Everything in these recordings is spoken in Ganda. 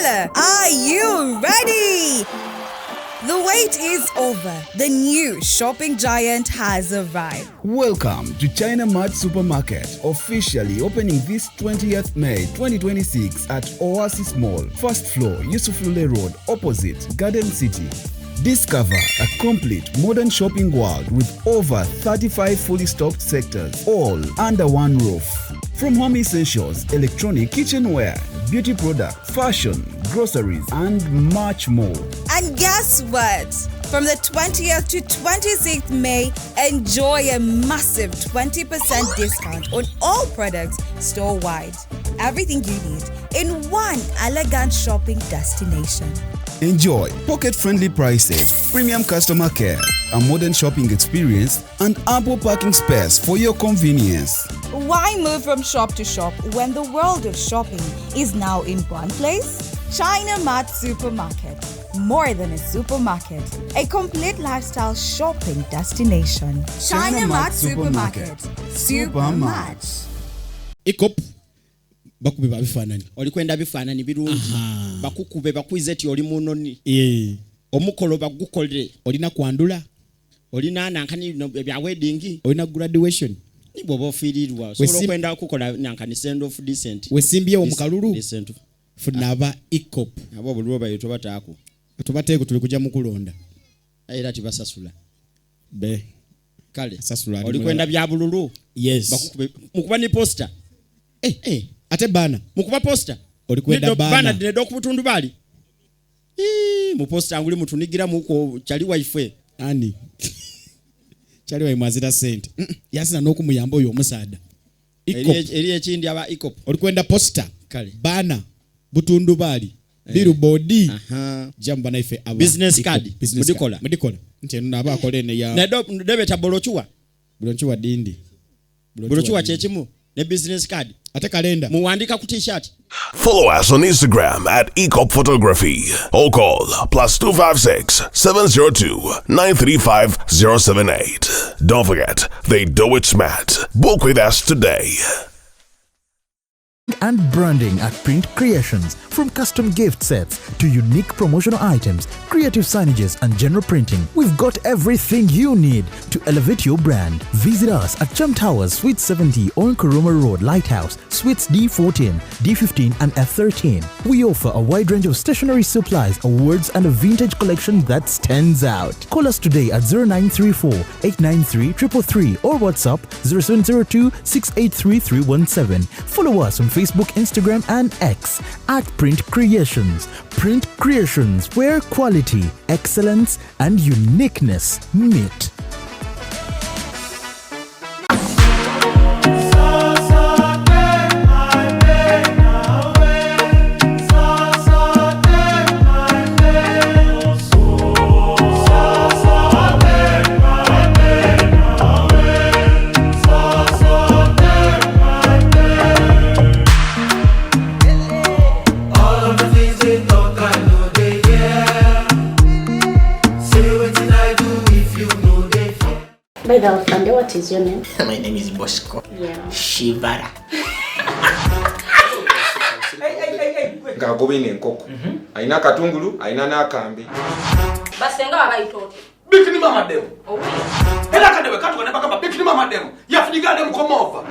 Kampala, are you ready? The wait is over. The new shopping giant has arrived. Welcome to China Mart Supermarket, officially opening this 20th May 2026 at Oasis Mall, first floor, Yusuf Lule Road, opposite Garden City. Discover a complete modern shopping world with over 35 fully stocked sectors, all under one roof. From home essentials, electronic kitchenware, beauty products, fashion, groceries, and much more. And guess what? From the 20th to 26th May, enjoy a massive 20% discount on all products store wide. Everything you need in one elegant shopping destination. Enjoy pocket friendly prices, premium customer care, a modern shopping experience, and ample parking space for your convenience. Why move from shop to shop when the world of shopping is now in one place? China Mart Supermarket. More than a supermarket, a complete lifestyle shopping destination. China Mart Supermarket. Super much. EACOP bakube babifaananyi. Olikwenda bifaananyi birungi, bakukube bakwize ti oli munoni. Omukolo bagukole. Olina kwandula. Olina nankani no, ebya wedding. Olina graduation. Ni bw'oba ofiirirwa osobola okwenda okukola nankani send off decent. Wesimbyewo mu kalulu. Decent. Funa aba EACOP. Abo obululu bayo tobataako. Tubateeko, tuli kujja mu kulonda. Era tibasasula. Be Kale Sasula ali olikwenda mulala. Bya bululu. Yes. Bakukube mukuba ni poster. Eh, ate bana Mukuba poster. Olikwenda Nido- bana. bana dinedde okubutundu bali. Ii, mu poster nguli mutunigira muko kyali waife. Ani kyali waimwazira sente. Yasina n'okumuyamba oyo omusaada. EACOP. Eri ekindi aba EACOP. Olikwenda poster. Kale. Bana butundu bali billboard. Aha. Jamu banaife aba Business EACOP. card. Business Mudikola. card. Mudikola nti eno naaba akola eno ya Nedo debeta bolochuwa. Bulonchiwa dindi. Bolochuwa kyekimu ne business card. Ate kalenda. Muwandika ku t-shirt. Follow us on Instagram at Ecop Photography or call +256 702 935 078. Don't forget, they do it smart. Book with us today. And branding at Print Creations. From custom gift sets to unique promotional items, creative signages, and general printing, we've got everything you need to elevate your brand. Visit us at Chum Towers, Suite 70 on Kuruma Road, Lighthouse, Suites D14, D15, and F13. We offer a wide range of stationery supplies, awards, and a vintage collection that stands out. Call us today at 0934 893 333 or WhatsApp 0702 683 317. Follow us on Facebook, Instagram, and X at Print Creations. Print Creations, where quality, excellence, and uniqueness meet. All of the things they talk, I know they hear. Say wetin I do if you know they fear. By the way, Fande, what is your name? My name is Bosco. Shivara. Ng'agobye n'enkoko alina akatungulu alina n'akambe. Basenga babayita otya? Bikini mama demo era akadebe katuka ne bagamba bikini mama demo yafunigande mukomova.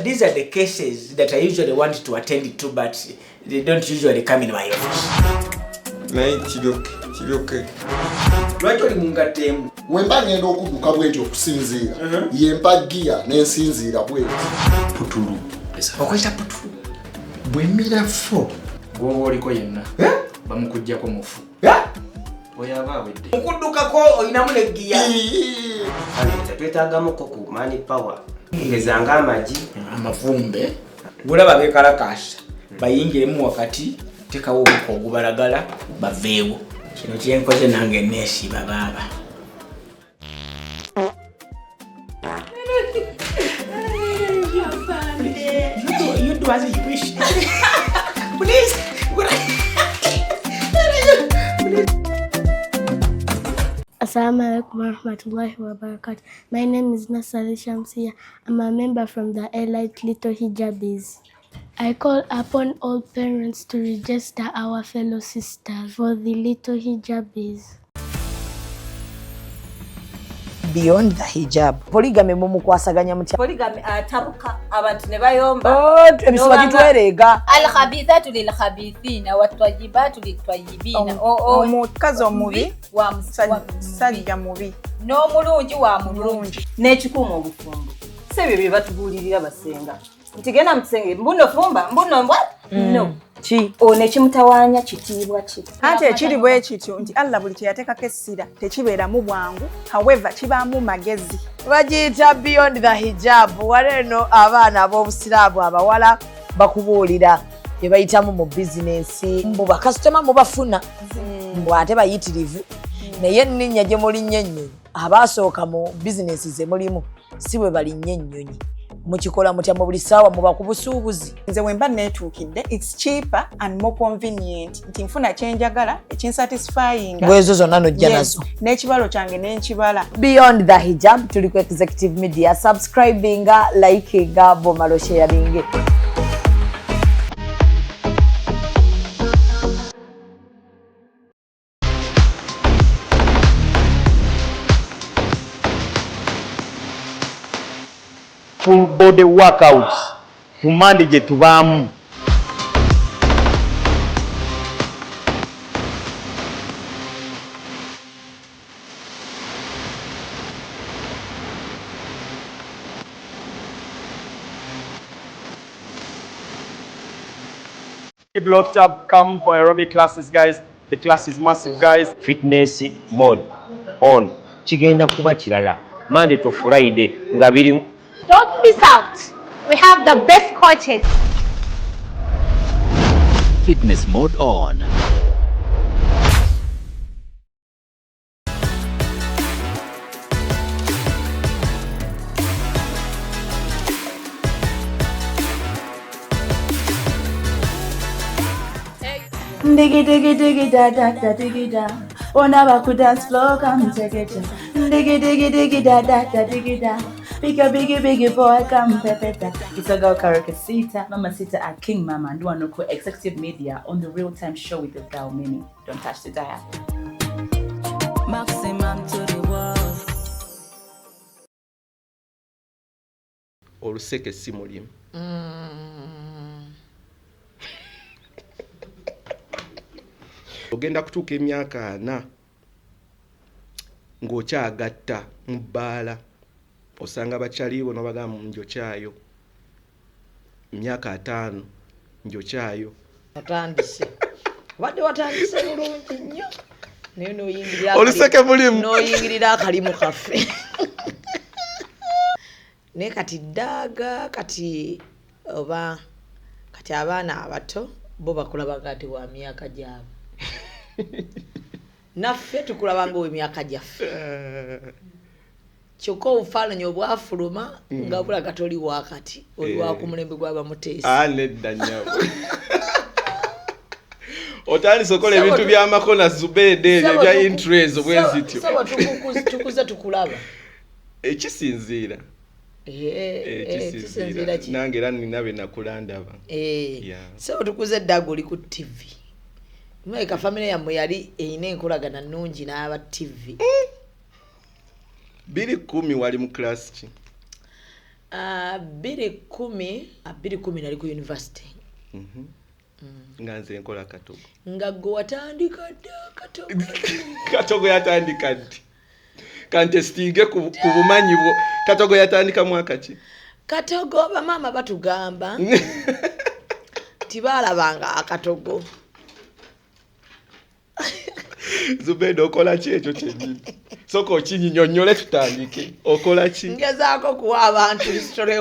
These are the cases that I usually want to attend to, but they don't usually come in my office. Naye kiryoke kiryoke. Lwaki oli mungattemu? Wemba ngenda okudduka bwe nti okusinziira yempa giya n'ensinziira bweti. Putulu. Okozesa putulu. Bwemira fo. Gwoba oliko yenna bamukugjako mufu oyo aba awedde. Mukuddukako olinamu ne giya. Kale twetaagamuko ku man power ngezanga amagi. Amavumbe. Gulaba beekalakaasa bayingiremu wakati tekawo obuko ogubalagala baveewo. Kino kyenkoze nange neesiba baaba. You do as you wish. Please. Assalamu alaikum warahmatullahi wabarakatuh. My name is Nasali Shamsia. I'm a member from the Elite Little Hijabis. I call upon all parents to register our fellow sisters for the little hijabis. Beyond the Hijab. Polygamy mumukwasaganya mutya? Polygamy atabuka abantu ne bayomba. Oh, emisuba gitwereega. Alkhabithatu lilkhabithina watwajibatu litwajibina. Omukazi omubi wa musajja mubi n'omulungi wa mulungi. N'ekikuuma obufumbo. Si ebyo bye batubuulirira basenga. Nti genda mu kisenge mbuno fumba mbuno mbwa no. Ki? Ono ekimutawaanya kitiibwa ki? Anti ekiri bwe kityo nti Allah buli kye yateekako essira tekibeeramu bwangu, however kibaamu magezi. Bagiyita Beyond the Hijab. Wano eno abaana ab'obusiraamu abawala bakubuulira bye bayitamu mu bizinensi. Mbu bakasitoma mubafuna, mbu ate bayitirivu. Naye enninnya gye mulinnya ennyonyi, abaasooka mu bizinensi ze mulimu si bwe balinnya ennyonyi. Mukikola mutya mu buli ssaawa muba ku busuubuzi? Nze bwe mba neetuukidde, it's cheaper and more convenient nti nfuna kye njagala ekinsatisfyinga. Bwezo zonna n'ojja nazo. N'ekibalo kyange ne nkibala. Beyond the Hijab tuli ku Executive Media. Subscribinga, likinga, bw'omala osharinge. Full body workouts ku Mande gye tubaamu. Keep locked up, come for aerobic classes, guys. The class is massive, guys. Fitness mode on. Kigenda kuba kirala. Monday to Friday nga biri. Don't miss out. We have the best coaches. Fitness mode on. Diggy diggy diggy da da da diggy da. On our dance floor, come take it. Diggy diggy diggy da da da diggy da. Pick a biggie biggie boy, come pepeta. It's a girl Karaoke Sita, Mama Sita at King Mama and Duanoko Executive Media on the Real Time Show with the girl Mimi. Don't touch the dial. Maximum to the world. Oluseke si mulimu. Ogenda kutuuka emyaka 40 ng'okyagatta mu bbaala. Osanga bakyaliwo n'obagamba njokyayo. Emyaka 5 njokyayo. Watandise. Obadde watandise bulungi nnyo. Naye n'oyingirira oluseke mulimu. N'oyingirira akalimu kaffe. Naye kati ddaaga kati oba kati abaana abato bo bakulaba nga wa myaka gyabwe. Naffe tukulaba nga ow'emyaka gyaffe. Kyokka obufaananyi obwafuluma nga bulaga toli wakati, oli wa ku mulembe gw'abamuteesa. Nedda nnyabo. Otandise okola ebintu by'amakona Zubeda ebyo ebya interest bwe zityo. Saba tukuze tukulaba. Ekisinziira. Ekisinziira. Nange era nina be nakula ndaba. Saba tukuze eddaga oli ku TV. Mulabika famire yammwe yali erina enkolagana nnungi n'aba TV. 2010 wali mu class ki? 2010 nali ku university. Nga nze nkola katogo. Nga gwe watandika dda katogo. Katogo yatandika ddi? Kantestinge ku bumanyi bwo. Katogo yatandika mwaka ki? Katogo bamaama batugamba tibaalabanga akatogo. Zubeda okola ki ekyo kyennyini? Sooka okinnyonnyole tutandike. Okola ki? Ngezaako kuwa abantu history.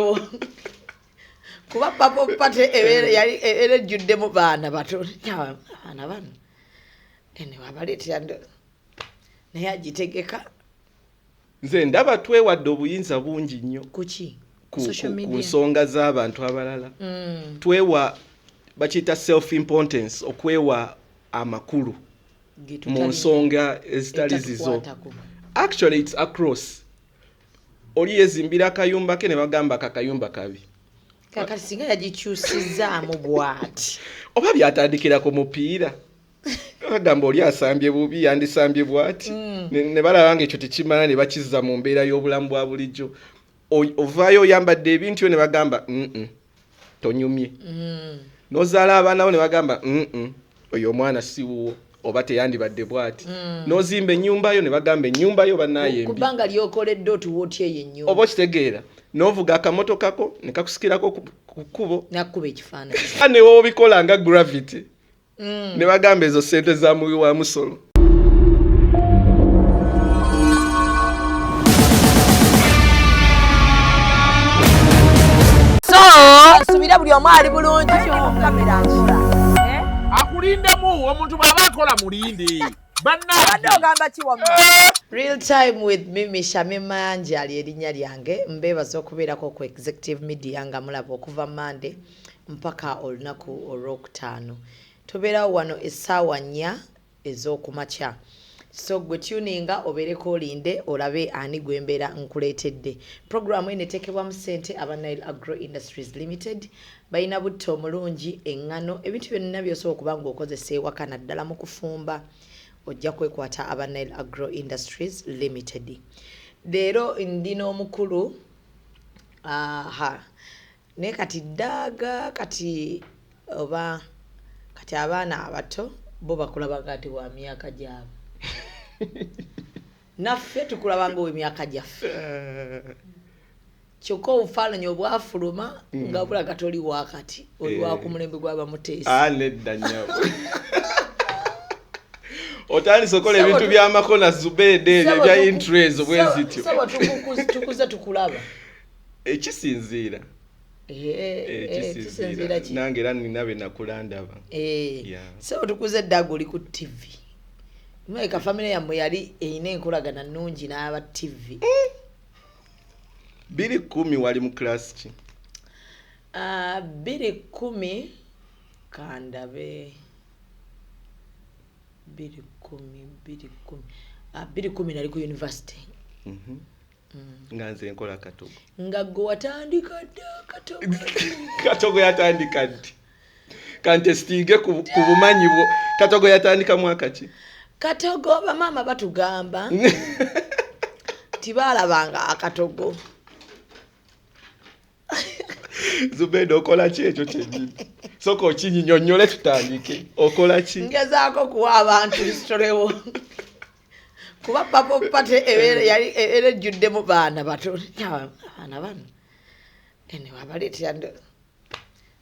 Kuba Purple Party yali era ejjuddemu baana bato. Abaana bano. Ene wabaleetera naye agitegeka. Nze ndaba twewadde obuyinza bungi nnyo. Kuki? Ku nsonga z'abantu abalala. Twewa bakiyita self importance, okwewa amakulu mu nsonga ezitali zizo. Actually it's across. Oli yezimbira akayumba ke ne bagamba akakayumba kabi. Kakati singa yagikyusizaamu bw'ati. Oba byatandikira ku mupiira, bagamba oli asambye bubi, yandisambye bwati. Ne balaba nga ekyo tekimala, ne bakizza mu mbeera y'obulamu bwa bulijjo. Ovaayo oyambadde ebintu byo ne bagamba, tonyumye." N'ozaala abaana bo ne bagamba, oyo omwana si wuwo, oba teyandibadde bwati." N'ozimba ennyumba yo ne bagamba, "Ennyumba yo bannaaye mbi." Kubanga lyokoledde otuwa otya eyo ennyumba? Oba okitegeera, n'ovuga akamotoka ko ne kakusikirako ku kkubo. Nakkuba ekifaananyi. Ne woobikola nga gravity, ne bagamba ezo sente za muwi wa musolo. So nsubira buli omu ali bulungi. Kamera nkola. Akulindemu omuntu bw'aba akola, mulinde. Abadde ogamba ki wamma? Real Time with Mimi Shamim Mayanja ali erinnya lyange. Mbeebaza okubeerako ku Executive Media nga mulaba okuva Mande mpaka olunaku olwokutaano. Tubeerawo wano essaawa 4 ez'okumakya, so gwe tuninga obeereko olinde olabe ani gwembeera nkuleetedde. Puroguramu eno eteekebwamu ssente aba Nile Agro Industries Limited. Balina butto omulungi, eŋŋano, ebintu byonna by'osobola okuba ng'okozesa ewaka, naddala mu kufumba. Ojja kwekwata aba Nile Agro Industries Limited. Leero ndi n'omukulu, aha, naye kati ddaaga kati oba kati abaana abato bo bakulaba nti wa myaka gyabwe, naffe tukulaba nga ow'emyaka gyaffe, kyokka obufaananyi obwafuluma nga bulaga toli wakati, oli wa ku mulembe gw'abamuteesa. Ah, nedda nnyabo, otandise okola ebintu by'amakona, Zubeede, ebyo ebya interest bwe zityo. Sebo, tukuze tukulaba. Ekisinziira. Kisinziira ki? Nange era nina be nakula ndaba. Sebo, tukuze eddaga oli ku TV. Mulabika famire yammwe yali erina enkolagana nnungi n'aba TV. 2010 wali mu class ki? Ah, 2010, kandabe, 2010, 2010, ah, 2010 nali ku university. Nga nze nkola katogo. Nga gwe watandika dda katogo. Katogo yatandika ddi? Kantestinge ku bumanyi bwo. Katogo yatandika mwaka ki? Katogo, bamaama batugamba tibaalabanga akatogo. Zubeda, okola ki? Ekyo kyennyini soka okinyinyonnyole tutandike. Okola ki? Ngezaako kuwa abantu history wo, kuba Purple Party ebeera yali era ejjuddemu baana bato. Abaana bano ene wabaleetera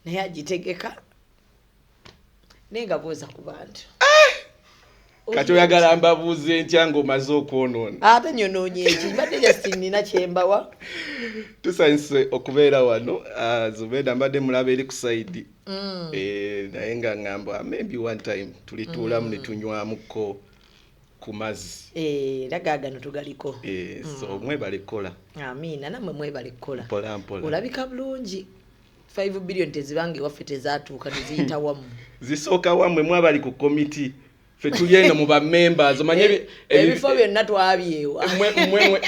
naye agitegeka, naye nga buuza ku bantu. Kati oyagala mbabuuze ntya ng'omaze okwonoona? Ate nyonoonye eki? Mbadde just nina kyembawa. Tusanyuse okubeera wano. Ah, Zubeda mbadde mulaba eri ku side. Eh, naye nga ŋŋamba maybe one time tulituulamu ne tunywamuko ku mazzi. Eh, era gaagano tugaliko. Eh, so mwebale kukola. Amiina, nammwe mwebale kukola. Mpola mpola. Olabika bulungi. 5 billion tezibanga ewaffe, tezaatuuka, teziyita wammwe. Zisooka wammwe mwabali ku komiti, ffe tuli eno mu bamembers, omanye Ebifo byonna twabyewa.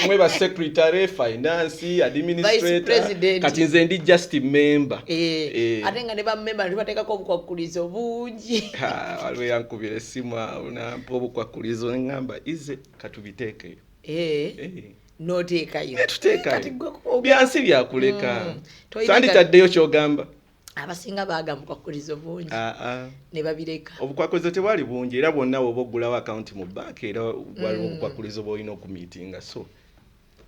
Mwe ba secretary, finance, administrator. President. Kati nze ndi just member. Eh, Eh. ate nga ne bamemba tubateekako obukwakkulizo bungi. Ha, waliwo yankubira essimu awo nampa obukwakkulizo, neŋŋamba ize katubiteekeyo. Eh, Eh. n'oteekayo. Tuteekayo. Kati gwe Byansi byakuleka. Toyina Sanditaddeyo kyogamba. Abasinga baagamba obukwakkulizo bungi Ah, ah. ne babireka. Obukwakkulizo tebwali bungi, era bwonna woba oggulawo akawunti mu banka, era waliwo obukwakkulizo bw'olina okumiitinga, so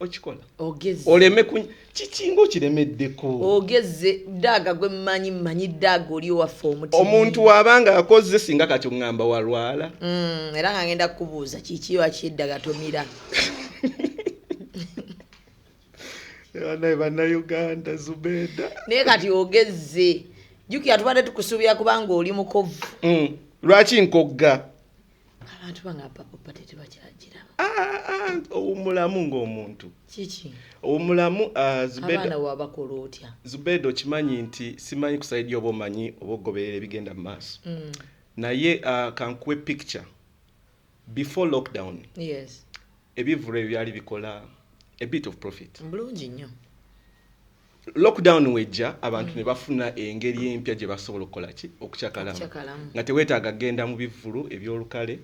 okikola. Ogeze. Oleme ku kikinga okiremeddeko. Ogeze ddaaga gwe mmanyi, mmanyi ddaaga oli owaffe omuti. Omuntu waabanga akoze, singa kati oŋŋamba walwala. Era nga ngenda kukubuuza kiki waki eddaga tomira. Banaye Bannayuganda, Zubeda. Naye kati ogezze, jjukira tubadde tukusuubira kubanga oli mukovu. Lwaki nkogga? Abantu banga Purple Party tebakyagiraba. Owummulamu ng'omuntu. Kiki? Owummulamu, ah, Zubeda. Abaana wabakola otya? Zubeda, okimanyi nti simanyi ku side oba omanyi oba ogoberera ebigenda mu maaso, naye kankuwe picture before lockdown. Ebivvulu ebyo byali bikola a bit of profit. Bulungi nnyo. Lockdown wejja, abantu ne bafuna engeri empya gye basobola okukola ki? Okukyakalamu. Okukyakalamu. Nga teweetaaga kugenda mu bivvulu ebyolukale,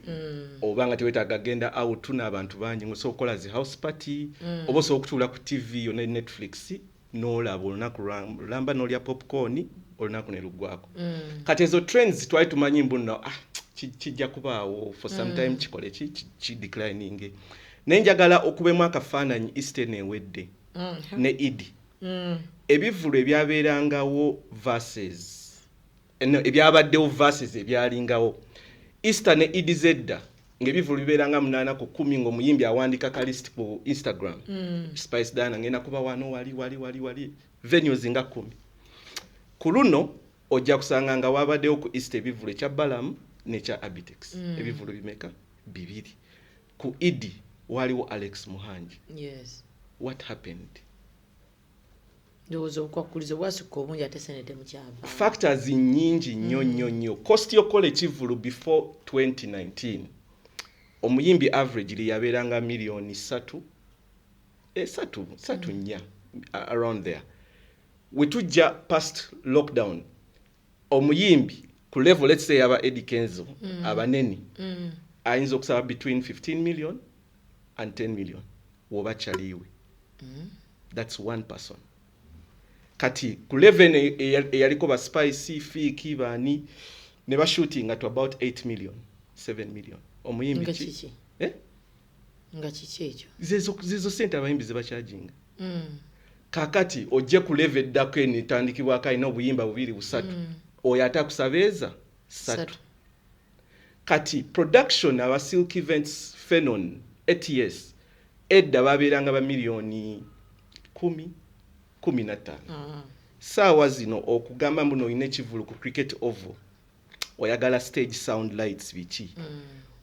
oba nga teweetaaga kugenda out n'abantu bangi, ng'osobola okukola zi house party, oba osobola okutuula ku TV yo ne Netflix n'olaba olunaku lulamba n'olya popcorn, olunaku ne luggwako. Kati ezo trends twali tumanyi mbu nno, ah, kijja kubaawo for some time, kikole ki, ki declining. Naye njagala okubemu akafaananyi Easter ewedde ne Idi, ebivvulu ebyabeerangawo versus, no, ebyabaddewo versus ebyalingawo. Easter ne Idi zedda ng'ebivvulu bibeeranga 8 ku 10, ng'omuyimbi awandika ka list ku Instagram. Spice Diana, ngenda kuba wano, wali wali wali wali, venues nga 10. Ku luno ojja kusanga nga wabaddewo ku Easter ebivvulu ekya Balamu n'ekya Abitex. Ebivvulu bimeka? Bibiri. Ku Idi waliwo Alex Muhangi. What happened? Ndowooza obukwakkulizo bwasukka obungi, ate sente temukyava. Factors nyingi nnyo nnyo nnyo. Cost y'okukola ekivvulu before 2019, omuyimbi average lye yabeeranga miliyoni 3, esatu, satu, nnya, around there. Wetujja past lockdown, omuyimbi ku level, let's say aba Eddie Kenzo, abanene, ayinza okusaba between 15 million and 10 million woba kyaliwe. That's one person. Kati ku level eyaliko ba Spice, Fik, bani, ne bashootinga to about 8 million, 7 million omuyimbi. Nga ki? Kiki? Eh? Nga kiki ekyo? Zezo sente abayimbi zebacharginga. Kakati ojje ku level eddako, eno etandikibwako alina obuyimba bubiri, busatu, oyo ate akusabeeza ssatu. Ssatu. Kati production, aba Silk Events, Fenon, Ats, edda babeeranga ba miliyoni 10, 15. Saawa zino okugamba mbuno olina ekivulu ku Cricket Oval, oyagala stage, sound, lights, biki,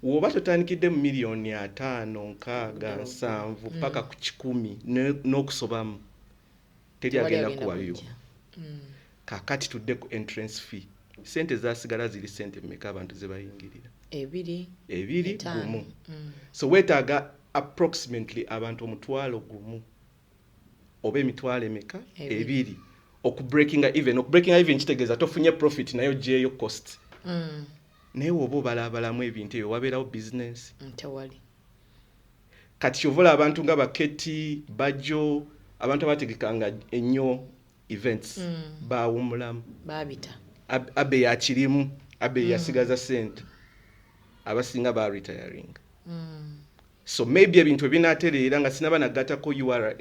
woba totandikidde mu miliyoni 50, 60, 70 paka ku 100 n'okusobamu, teri Tewali agenda agenda kuwa biwo. kujja. Kakati tudde ku entrance fee. Sente zasigala ziri sente mmeka abantu ze bayingirira? Ebiri. Ebiri. Etaano. Gumu. So weetaaga approximately abantu 10,000 oba emitwalo emeka? Ebiri. Ebiri okubreakinga even. Okubreakinga even kitegeeza tofunye profit, naye ogyeyo cost. Naye woba obalaabalamu ebintu ebyo, wabeerawo business? Tewali. Kati kyovola abantu nga baketi bajjo, abantu abategekanga ennyo events, bawumulamu. Babita. Abe yakirimu, abe yasigaza sente, abasinga ba retiring. So maybe ebintu ebinatereera nga sinaba nagattako URA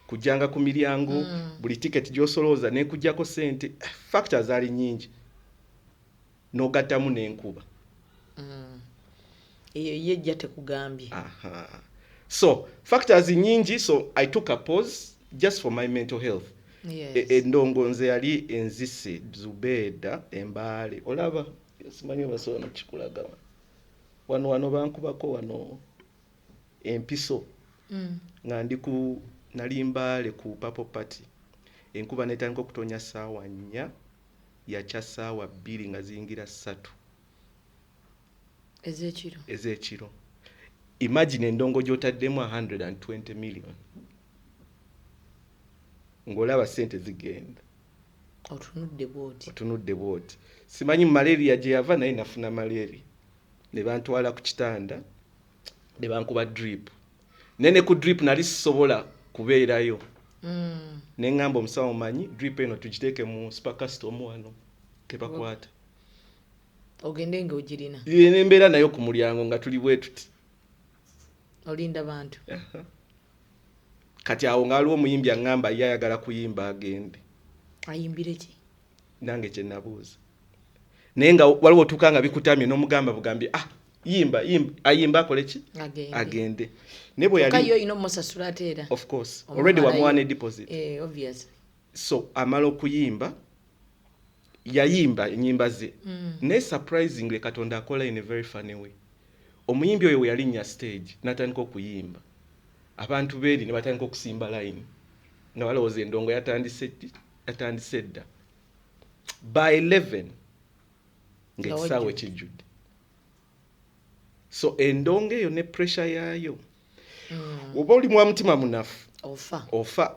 kujjanga ku miryango, buli ticket gy'osolooza nekujjako sente. Factors ali nyingi, n'ogattamu n'enkuba. Eyo ye ejja tekugambye. Aha. So factors nyingi, so I took a pause just for my mental health. Endongo nze yali enzise Zubeeda Embaale, olaba simanyi obasobola nokikulaga wano, wano bankubako wano empiso. Nga ndi ku, nali Mbaale ku Papo Party, enkuba netandika okutonya saawa 4, yakya saawa 2 nga ziyingira 3 ez'ekiro. Ez'ekiro. Imagine endongo gy'otaddemu 120 million ng'olaba sente zigenda. Otunudde bwoti. Otunudde bwoti. Simanyi malaria gye yava, naye nafuna malaria ne bantwala ku kitanda ne bankuba drip, naye ne ku drip nali sisobola kubeerayo. Ne ŋŋamba omusawo, manyi drip eno tugiteeke mu Super Custom wano kebakwata. Ogende ng'ogirina. Ye, nembeera nayo ku mulyango nga tuli bwe tuti. Olinda bantu. Kati awo nga waliwo omuyimbi aŋŋamba ye ayagala kuyimba agende. Ayimbire ki? Nange kye nabuuza, naye nga waliwo otuuka nga bikutamye n'omugamba bugambye, ah, yimba yimba, ayimba akole ki? Agende. Agende. Naye bwe Kyokka yali yo olina omusasula ate era. Of course, already wamuwa ne deposit. Eh, obviously. So amala okuyimba, yayimba enyimba ze. Naye surprisingly, Katonda akola in a very funny way. Omuyimbi oyo we yalinnya stage n'atandika okuyimba, abantu beeri ne batandika okusimba line nga balowooza endongo yatandise yatandise dda. By 11 ng'ekisaawe Nga wajjudde. kijjudde. So endongo eyo ne pressure yaayo, oba oli mwa mutima munafu, ofa. Ofa.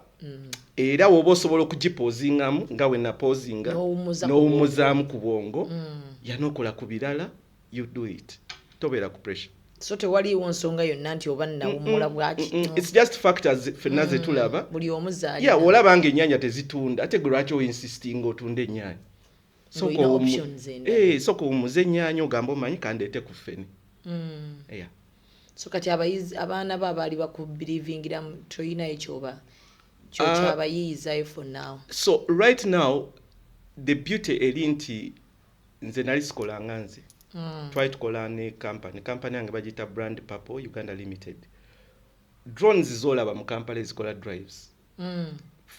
Era woba osobola okugipausingamu nga we napausinga, N'owummuza ku n'owummuzaamu ku bwongo, yanokola ku birala, you do it, tobeera ku pressure. So tewaliiwo nsonga yonna nti oba nawummula bwaki? It's just factors ffenna ze tulaba. Buli omu zaali. Yeah, olaba nga ennyaanya tezitunda, ate gwe lwaki oinsistinga otunda ennyaanya? Ng'olina options endala. Eh, sooka owummuze ennyaanya, ogambe omanyi kandeete ku ffene. Yeah. So kati abayizi, abaana bo abaali bakubiriivingiramu, toyinayo kyoba kyokyabayiiyizayo for now? So right now the beauty eri nti nze nali sikolanga nze. Twali tukola ne company yange bagiyita Brand Purple Uganda Limited. Drones zolaba mu Kampala ezikola drives,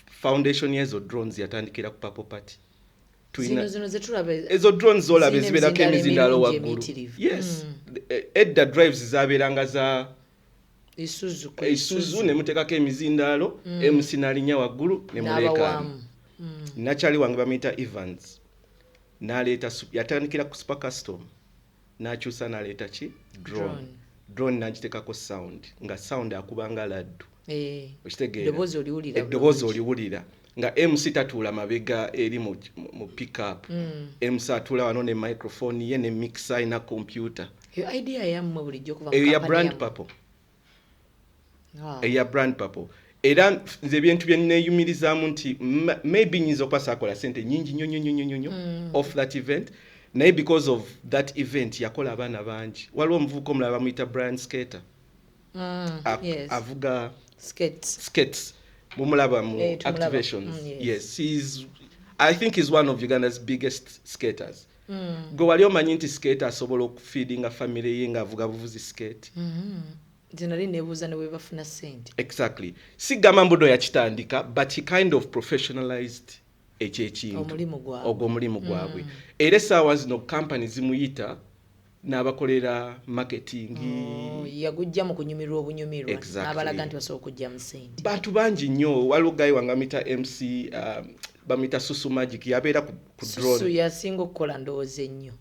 foundation yezo drones yatandikira ku Purple Party. Zino zetulaba? Ezo drones zolaba Zirina ezibeerako emizindaalo emizindaalo emirungi waggulu. emiyitirivu. Yes. Edda drives zabeeranga za Isuzu. Isuzu, ne muteekako emizindaalo, MC n'alinnya waggulu ne muleekaana. N'abawaamu. Nakyali wange bamuyita Evans, n'aleeta yatandikira ku Super Custom, n'akyusa n'aleeta ki? Drone. Drone. Drone n'agitekako sound, nga sound akubanga laddu. Okitegeera? Eddoboozi oliwulira. Eddoboozi oliwulira nga MC tatuula mabega eri mu pickup. MC atuula wano ne microphone ye ne mixer ina computer. Eyo idea yammwe bulijjo kuva mu Eyo ya company Brand yammwe? Purple. Eya Brand Purple. Era nze ebintu bye neeyumirizaamu nti maybe nyinza okuba saakola sente nyingi nnyo nnyo nnyo nnyo nnyo off that event, naye because of that event yakola abaana bangi. Waliwo omuvubuka omulala bamuyita Brian Skater. Avuga skates. Skates, mumulaba mu Eh, tumulaba. activations. Yes. Yes, I think he's one of Uganda's biggest skaters. Gwe wali omanyi nti skater asobola okufeedinga family ye ng'avuga buvuzi skate? Nze nali neebuuza ne bwe bafuna ssente. Exactly. Sigamba mbuno yakitandika, but he kind of professionalized ekyo ekintu. Omulimu gwabwe. Ogwo omulimu gwabwe. Era essaawa zino company zimuyita n'abakolera marketing. Oh, yagujja mu kunyumirwa obunyumirwa, Exactly. n'abalaga nti basobola okujja mu ssente. Bantu bangi nnyo. Waliwo guy wange amuyita MC, bamuyita Susu Magic, yabeera ku Susu drone. yasinga okukola ndowooza ennyo.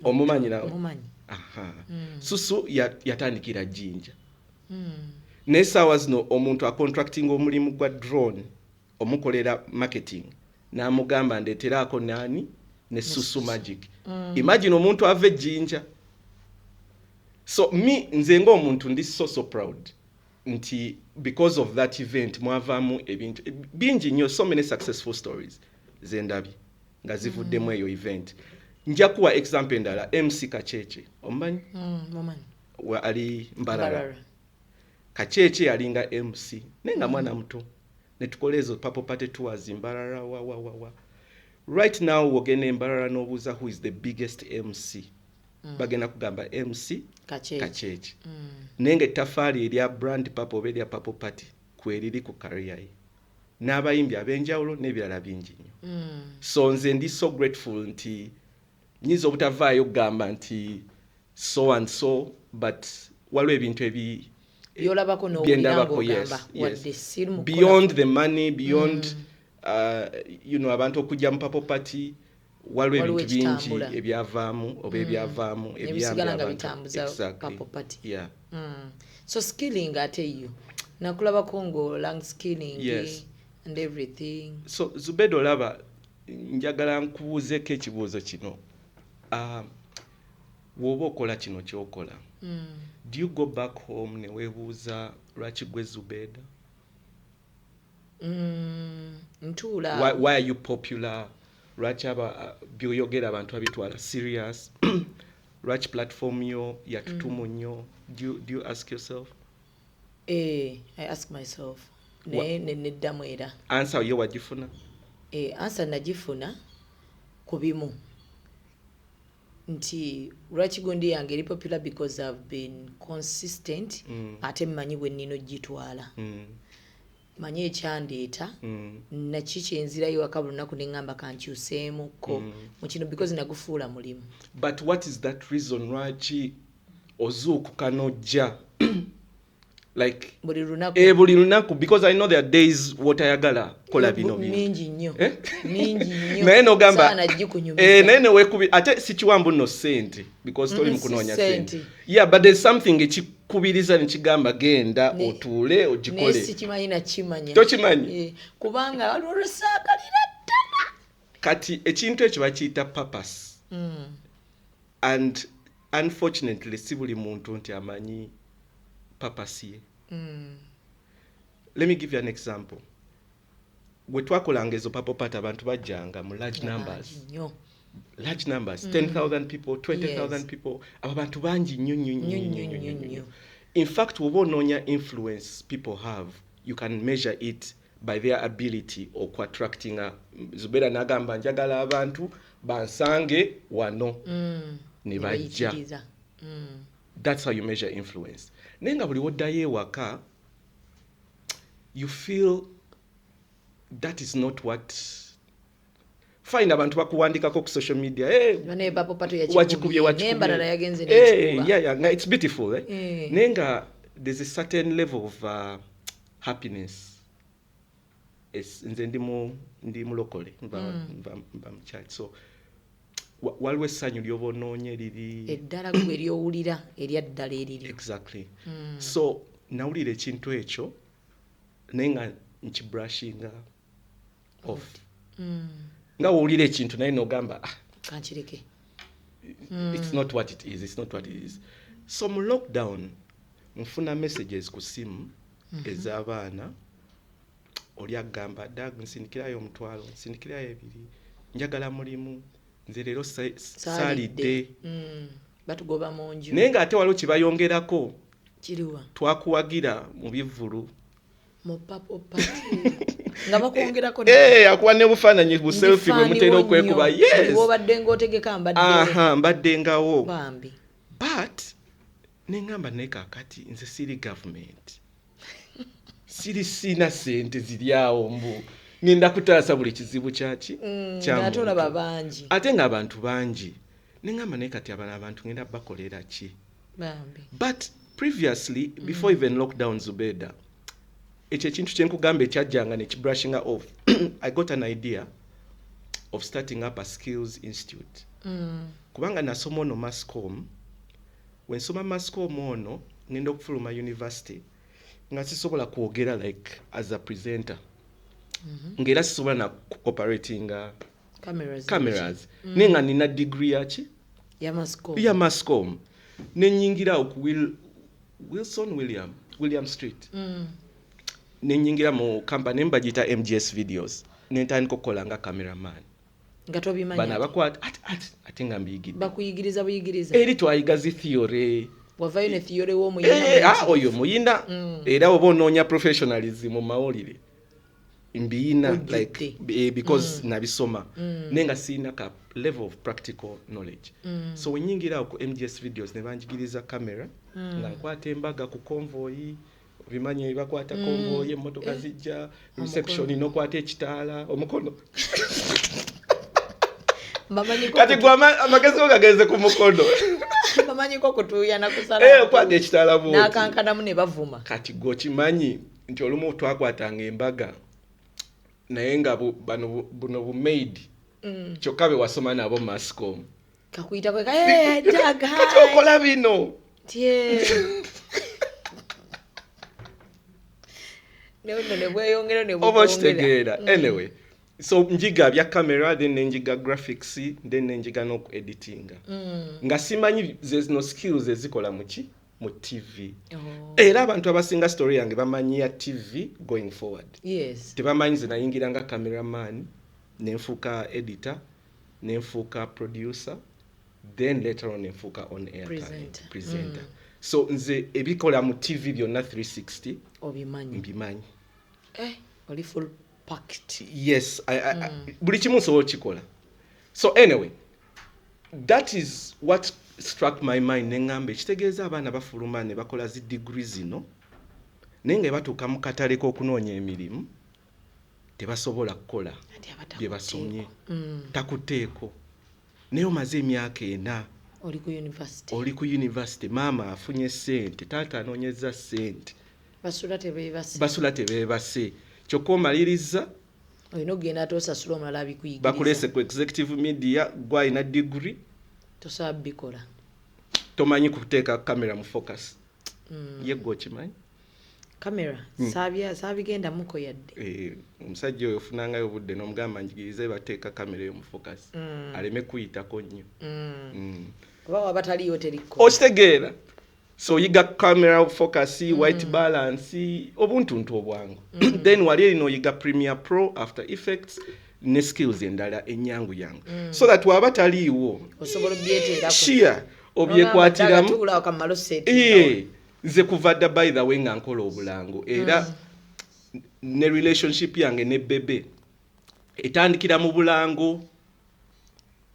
Omumanyi nawe? Omumanyi. Aha. Susu yatandikira Jjinja. Naye essaawa zino omuntu acontractinga omulimu gwa drone, omukolera marketing, n'amugamba ndeeteraako naani ne Susu Magic. Imagine omuntu ava ejjinja. So me, nze ng'omuntu ndi so so proud nti because of that event mwavaamu ebintu bingi nnyo, so many successful stories zendabye nga zivuddemu eyo event. Nja kuwa example endala, MC Kacheche, omumanyi? Mumanyi. Ali Mbarara. Mbarara. Kacheche yalinga MC naye nga mwana muto, netukola ezo Purple Party tours Mbarara, wa wa wa wa. Right now wogenda Embarara n'obuuza who is the biggest MC, bagenda kugamba MC Kacheche. Kacheche. Naye nga ettafaali erya Brand Purple oba erya Purple Party kweriri ku career ye n'abayimbi ab'enjawulo n'ebirala bingi nnyo. So nze ndi so grateful nti nyinza obutavaayo okugamba nti so and so, but waliwo ebintu byolabako n'owulira byendabako, yes, ng'ogamba wadde siri mu kukola. Beyond the money, beyond abantu okujja mu Purple Party, waliwo Waliwo ebintu bingi ekitambula. ebyavaamu oba ebyavaamu Ebisigala ebiyambye nga abantu. bitambuza Exactly. Purple Party. Yeah. So skilling ate yo nakulabako ng'olang skilling and everything. So Zubeda, olaba njagala nkubuuzeeko ekibuuzo kino. Bw'oba okola kino ky'okola, do you go back home ne weebuuza lwaki gwe Zubeda? Ntuula. Why are you popular? Lwaki aba byoyogera abantu babitwala serious? Lwaki platform yo yatutumu nnyo? Do you ask yourself? Eh, I ask myself, naye neddamu era. Answer yo wagifuna? Eh, answer nagifuna ku bimu nti lwaki gundi yange eri popular, because I've been consistent, ate mmanyi bwe nnina ogitwala, manyi ekyandeeta, naki kyenzirayo waka buli lunaku neŋŋamba kankyuseemukko mu kino, because nagufuula mulimu. But what is that reason lwaki ozuukuka n'ojja? Like buli lunaku. Eh, buli lunaku, because I know there are days wotayagala kola bino bintu. Mingi nnyo. Eh? Mingi nnyo. Naye nogamba Saana gikunyumiza. eh, naye newekubi ate sikiwambu nno sente, because toli Si mukunoonya sente. sente. Yeah, but there's something ekikubiriza nekigamba genda otuule Naye ogikole. sikimanyi nakimanya. Tokimanyi? Eh, kubanga waliwo lwesaagalira. Kati ekintu ekyo bakiyita purpose. And unfortunately si buli muntu nti amanyi purpose ye. Let me give you an example. Bwe twakolanga ezo Purple Party, abantu bajjanga mu large numbers. Nnyo. Large numbers. 10,000 people, 20,000 people. Abo bantu bangi nnyo nnyo nnyo nnyo nnyo nnyo nnyo. In fact, woba onoonya influence people have, you can measure it by their ability okuattractinga. Zubeera n'agamba, "Njagala abantu bansange wano," ne bajja. Bayitiriza. That's how you measure influence. Naye nga buli woddayo ewaka, you feel that is not what. Fine, abantu bakuwandikako ku social media, "Hey, Bane Purple Party wakikubye, yakikubye." wakikubye." N'embalala yagenze Eh, n'ekikuba. yeah, nga it's beautiful, eh? Eh. Naye nga there's a certain level of happiness. Nze ndi mulokole, nva mu church, so waliwo essanyu lyoba onoonya eriri eddala gwe eryowulira erya ddala eriri. Exactly. So nawulira ekintu ekyo, naye nga nkibrushinga off. Nga wowulira ekintu naye nogamba, "Ah, kankireke." It's not what it is, it's not what it is." So mu lockdown nfuna messages ku simu ez'abaana. Oli agamba, "Dag, nsindikirayo 5,000, nsindikirayo 2,000, njagala mulimu, nze leero saalidde." Batugoba mu nju. Naye ng'ate waliwo kye bayongerako. Kiriwa? "Twakuwagira mu bivvulu." Mu Purple Party nga bakwongerako. Eh, akuwa ne bufaananyi, bu selfie bwe mutera okwekuba. Yes. Wobadde ng'otegeka mbadde. Aha, mbadde ngawo. Bambi. But neŋŋamba, naye kaakati nze siri gavumenti, siri, siina sente ziri awo mbu ngenda kutaasa buli kizibu kyaki kya Ate muntu. olaba bangi. Ate ng'abantu bangi. Neŋŋamba, naye kati abano abantu ngenda bakolera ki? Bambi. But previously, before even lockdown, Zubeda, ekyo ekintu kyenkugamba ekyajjanga nekibrushinga off, I got an idea of starting up a skills institute. Kubanga nasoma ono masscom. Wensoma masscom ono, ngenda okufuluma university nga sisobola kwogera like as a presenter, ng'era sisobola na operatinga cameras. Cameras. Naye nga nina degree yaki? Ya masscom. Ya masscom. Nenyingira awo ku Wilson William Street. Nenyingira mu company mbagiyita MGS Videos, nentandika okukola nga cameraman. Nga tobimanyi. Bano abakwata ate nga mbiyigidde. Bakuyigiriza buyigiriza? Eri twayiga zi theory. Wavayo ne theory w'omuyina. Eh, ah, oyo muyina. Era oba onoonya professionalism mu mawulire, mbiyina. Ojjudde. Like, because nabisoma, naye nga siyina ka level of practical knowledge. So wenyingira awo ku MGS Videos ne banjigiriza camera, nga nkwata embaga ku convoy. Obimanyi, bakwata convoy, emmotoka Eh. zijja, reception, nokwata ekitaala, omukono. Mbamanyiko. Kati gwe amagezi go gagenze ku mukono. Bamanyiko kutuuya na kusala. Eh, okwata ekitaala bw'oti. N'akankanamu ne bavuma. Kati gwe okimanyi nti olumu twakwatanga embaga, naye nga buno bumaid, kyokka be wasoma nabo masscom. Kakuyita kwe "Eh, Dag, hi." Kati okola bino. Tye. Ne nno ne bweyongera ne Oba bwongera. okitegeera? Anyway, so njiga bya camera, then nenjiga graphics, then nenjiga n'okueditinga, nga simanyi ze zino skills ezikola muki mu TV. Oh. Era abantu abasinga story yange bamanyi ya TV going forward. Tebamanyi ze nayingira nga cameraman, nenfuuka editor, nenfuuka producer, then later on nenfuuka on air Presenter. Presenter. So nze ebikola mu TV byonna 360 obimanyi. Mbimanyi. Eh, oli full packed. Yes, buli kimu nsobola okikola. So anyway, that is what struck my mind. Neŋŋamba, ekitegeeza abaana bafuluma ne bakola zi degree zino, naye nga batuuka mu katale k'okunoonya emirimu tebasobola kukola bye basomye. Takuteeko, naye omaze emyaka 4 oli ku university. Oli ku university, maama afunye ssente, taata anoonyeza ssente. Basula tebeebase. Basula tebeebase, kyokka omaliriza olina okugenda ate osasula omulala abikuyigiriza. Bakuleese ku Executive Media, gwalina degree. Tosobola bikola. Tomanyi kuteeka kamera mu focus. Ye gwe okimanyi. Kamera saabigendamuko yadde. Eh, omusajja oyo ofunangayo obudde n'omugamba, "Njigirize bateeka kamera eyo mu focus," aleme kuyitako nnyo. Kuba waba taliyo terikko. Okitegeera? So oyiga camera focus, white balance, obuntuntu obwangu. Then wali erina oyiga Premiere Pro, After Effects ne skills endala enyangu yangu, so that waba taliiwo osobola obyeteerako. Shia obyekwatiriramu. Tuula kamalo set. Eh, nze kuva dda, by the way, nga nkola obulango era ne relationship yange ne Bebe etandikira mu bulango.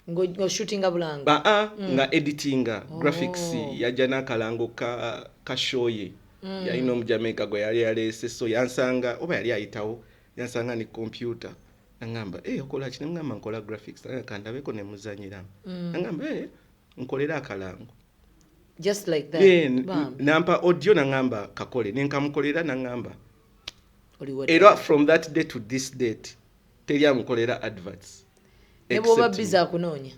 Ng'oshootinga bulango? Aa, nga editinga graphics. Yajja n'akalango ka show ye. Yalina Omujamaica gwe yali yaleese, so yansanga oba yali ayitawo, yansanga ne computer, naŋŋamba, "Hey, okola ki?" Nemugamba, "Nkola graphics." Nagamba, "Kandabeko." Nemuzanyiramu. Naŋŋamba, "Hey, nkolera akalango." Just like that? Yeah, Bam. nampa audio, naŋŋamba, "Kakole." Nenkamukolera, naŋŋamba Oli wa era from that day to this date teri amukolera adverts Ne bw'oba except busy me. akunoonya?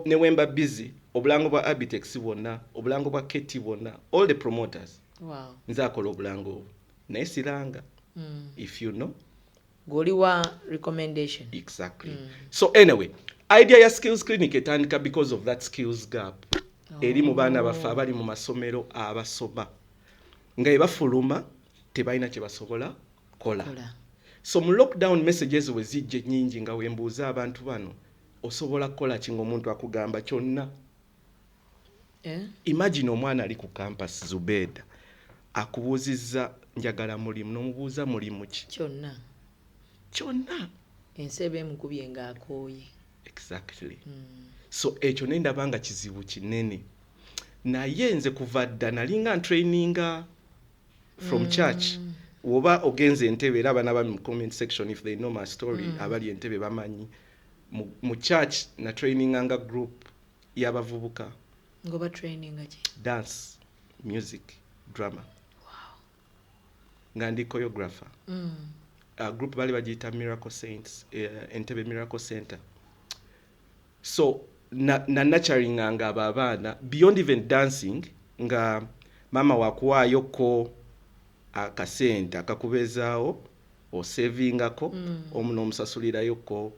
Ne wemba busy, obulango bwa Abitex bwonna, obulango bwa KT bwonna, all the promoters, nze akola obulango obwo, naye siranga. If you know. Gw'oli wa recommendation. Exactly. So anyway, idea ya skills clinic etandika because of that skills gap eri mu baana baffe abali mu masomero abasoma, nga ebafuluma tebalina kye basobola kukola. So mu lockdown, messages we zijja ennyingi nga wembuuza abantu bano, "Osobola kukola ki?" Ng'omuntu akugamba kyonna. Eh? Imagine omwana ali ku campus, Zubeda, akubuuzizza, "Njagala mulimu." N'omubuuza, "Mulimu ki?" Kyonna. Kyonna. Ensi eba emukubye ng'akooye. Exactly. So ekyo nendaba nga kizibu kinene, naye nze kuva dda nalinga ntraininga from church. Woba ogenze Entebe, era abaana bami mu comment section, if they know my story, abali Entebe bamanyi mu church na traininganga group y'abavubuka. Ng'oba traininga ki? Dance, music, drama, nga ndi choreographer. Group bali bagiyita Miracle Saints, Entebe Miracle Center. So na nurturinganga abo abaana beyond even dancing, nga maama wakuwaayoko akasente akakubeezaawo, osavingako, omu n'omusasulirayoko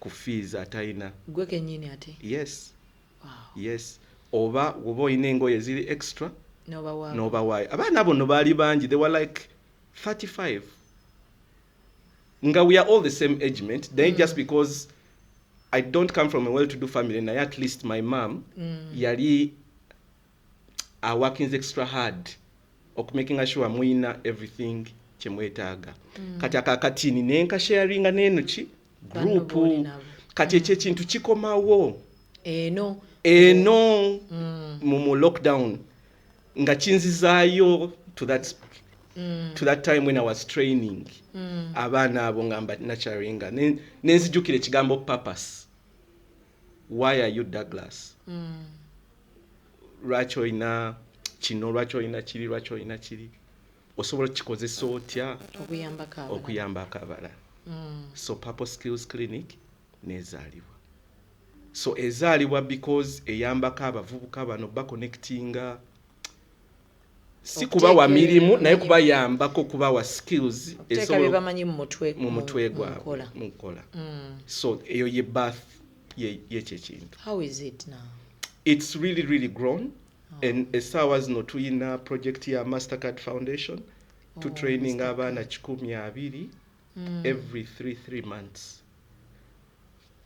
ku fees atalina. Gwe kennyini ate? Yes, oba woba olina engoye eziri extra, n'obawaawo. N'obawaayo. Abaana abo no baali bangi, they were like 35, nga we are all the same age mate, naye just because I don't come from a well to do family, naye at least my mom yali aworkings extra hard okumakinga sure muyina everything kyemwetaaga. Kati akakatini nenkasharinga neno ki Banno group. b'oli nabo. Kati ekyo ekintu kikomawo eno. Eno mu lockdown nga kinzizaayo to that time when I was training abaana abo, nga mba nurturinga. Nenzijukira ekigambo purpose. Why are you Douglas? Lwaki olina kino? Lwaki olina kiri? Lwaki olina kiri? Osobola okukikozesa otya okuyambako abalala? Okuyambako abalala. So Purple Skills Clinic nezaalibwa. So ezaalibwa because eyambako abavubuka bano baconnectinga, si kubawa mirimu, naye kubayambako kubawa skills okuteeka esobola bye bamanyi mu mutwe mu mutwe mu gwabwe nkola. Mu nkola. So eyo ye birth yekyo ekintu. How is it now? It's really really grown, and essaawa zino tuyina project ya Mastercard Foundation to training abaana 120 every 3 months,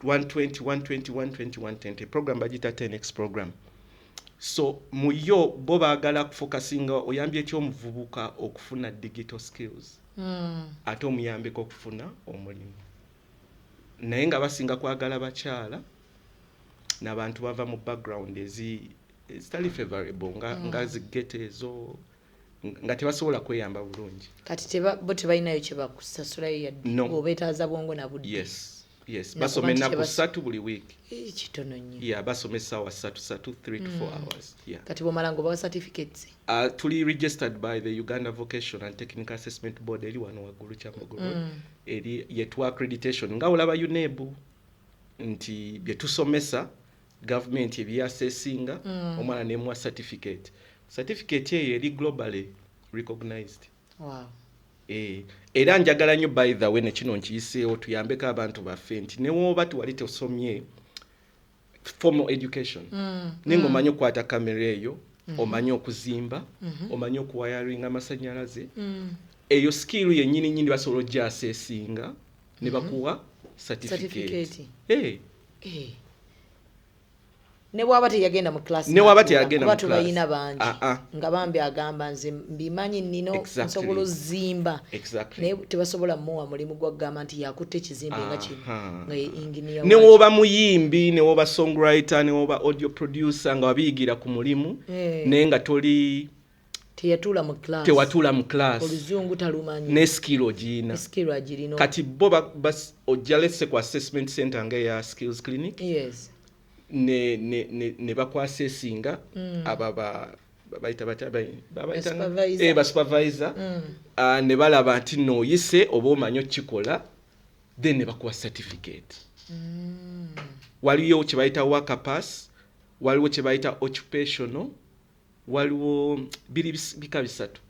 120, 120, 120, 120. Program bagiyita 10x program. So mu yo bo baagala kufokasinga oyambye etya omuvubuka okufuna digital skills, ate omuyambeko okufuna omulimu, naye nga basinga kwagala bakyala n'abantu bava mu background ezitali favorable, nga, nga zigete ezo nga tebasobola kweyamba bulungi. Kati bo tebalinayo kye bakusasulayo yadde? No. Obeetaaza bwongo na budde. Yes. Yes, Nakuba basoma nti ennaku 3 buli week. Eh, kitono nnyo. Yeah, basoma essaawa 3 3, 3 to 4 hours, yeah. Kati bwomala ngaobawa certificates? Tuli registered by the Uganda Vocation and Technical Assessment Board, eri wano waggulu Kyambogo Road. Eri yetuwa accreditation nga olaba UNEB, nti bye tusomesa gavumenti ebyassessinga. Omwana nemuwa certificate. Certificate eyo eri globally recognized. Eh, era njagala nnyo, by the way, nekino nkiyiseewo tuyambeko abantu baffe nti newoba tiwali tosomye formal education, naye ng'omanyi okukwata kamera eyo, omanyi okuzimba, omanyi okuwayaringa amasanyalaze, eyo skill yennyini nyini basobola ogyassessinga ne bakuwa certificate. Certificate. Eh, Eh. Ne bwaba teyagenda mu class, Ne bw'aba n'atuula, teyagenda kuba mu class. tubayina bangi Ah, ah. nga bambi agamba nze mbimanyi nnina, nsobola ozimba, naye tebasobola muwa mulimu gwa kugamba nti yakutte ekizimbe nga kino nga ye engineer. Ne woba muyimbi, ne woba songwriter, ne woba audio producer nga wabiyigira ku mulimu, Eh. naye nga toli Teyatuula mu class, tewatuula mu class, oluzungu talumanyi, ne skill ogiyina. Skill agirina. Kati bo ojja letse ku assessment center nga eya skills clinic, ne bakwassessinga. Aba bayita batya? Babayita Supervisor. Eh, basupervisor. Ah, ne balaba nti nooyise oba omanyi okukikola, then ne bakuwa certificate. Waliyo kye bayita worker pass, waliwo kye bayita occupational, waliwo biri bika bisatu,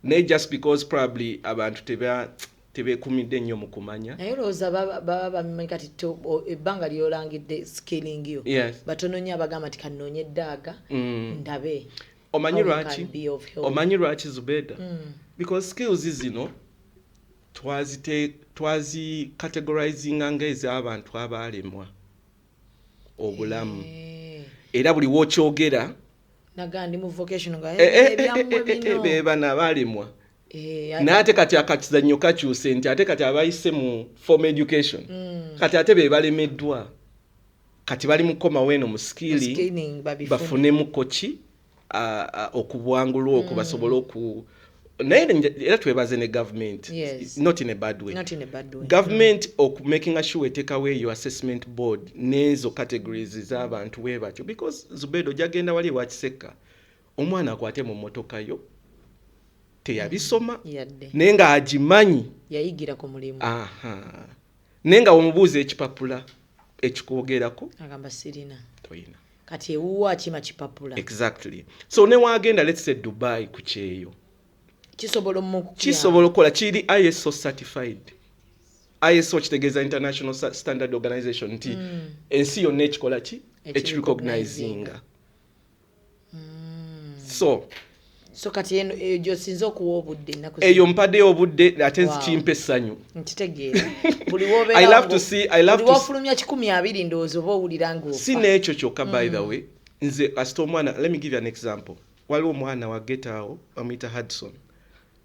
naye just because probably abantu tebeekumidde nnyo mu kumanya. Naye olowooza baba babimanyi kati ebbanga lyolangidde skilling yo, batono nnyo abagamba nti kanoonye eddaaga ndabe Omanyi how we lwaki? can be of help. Omanyi lwaki, Zubeda? Because skills zino twazi categorizinga ng'ez'abantu abaalemwa obulamu, era buli wokyogera Naga ndi mu vocation nga Eh, eh, eh, ebyammwe bino. Be bano abaalemwa. Eh, Naye ate kati akakizannyo kakyuse nti ate kati abayise mu formal education, kati ate be balemeddwa, kati bali mu komawo eno mu skilling, skilling babifune. Bafunemu koki okubwangulwa okwo, basobole oku, naye era twebaze ne government. Not in a bad way. Not in a bad way. Government okumakinga sure eteekawo eyo assessment board n'ezo categories z'abantu bwe batyo, because Zubedo, ojagenda wali ewa Kisekka, omwana akwate mu mmotoka yo, teyabisoma, Yadde. naye ng'agimanyi. Yayigira ku mulimu. Aha, naye nga wemubuuza ekipapula ekikwogerako, agamba sirina. Toyina. Kati ewuwo akima kipapula. Exactly. So newagenda, let's say Dubai, ku kyeyo, kisobola omu kisobola okukola, kiri ISO certified. ISO kitegeeza International Standard Organization, nti ensi yonna ekikola ki, ekirecognizinga. So So kati eno eyo gyosinza okuwa obudde ennaku eyo mpaddeyo obudde, ate kimpa essanyu. Nkitegeera, buli I love to see, I love to see. wofulumya 120, ndowooza oba owulira nga Si n'ekyo kyokka, by the way, nze asita omwana, let me give you an example. Waliwo omwana wa ghetto awo bamuyita Hudson,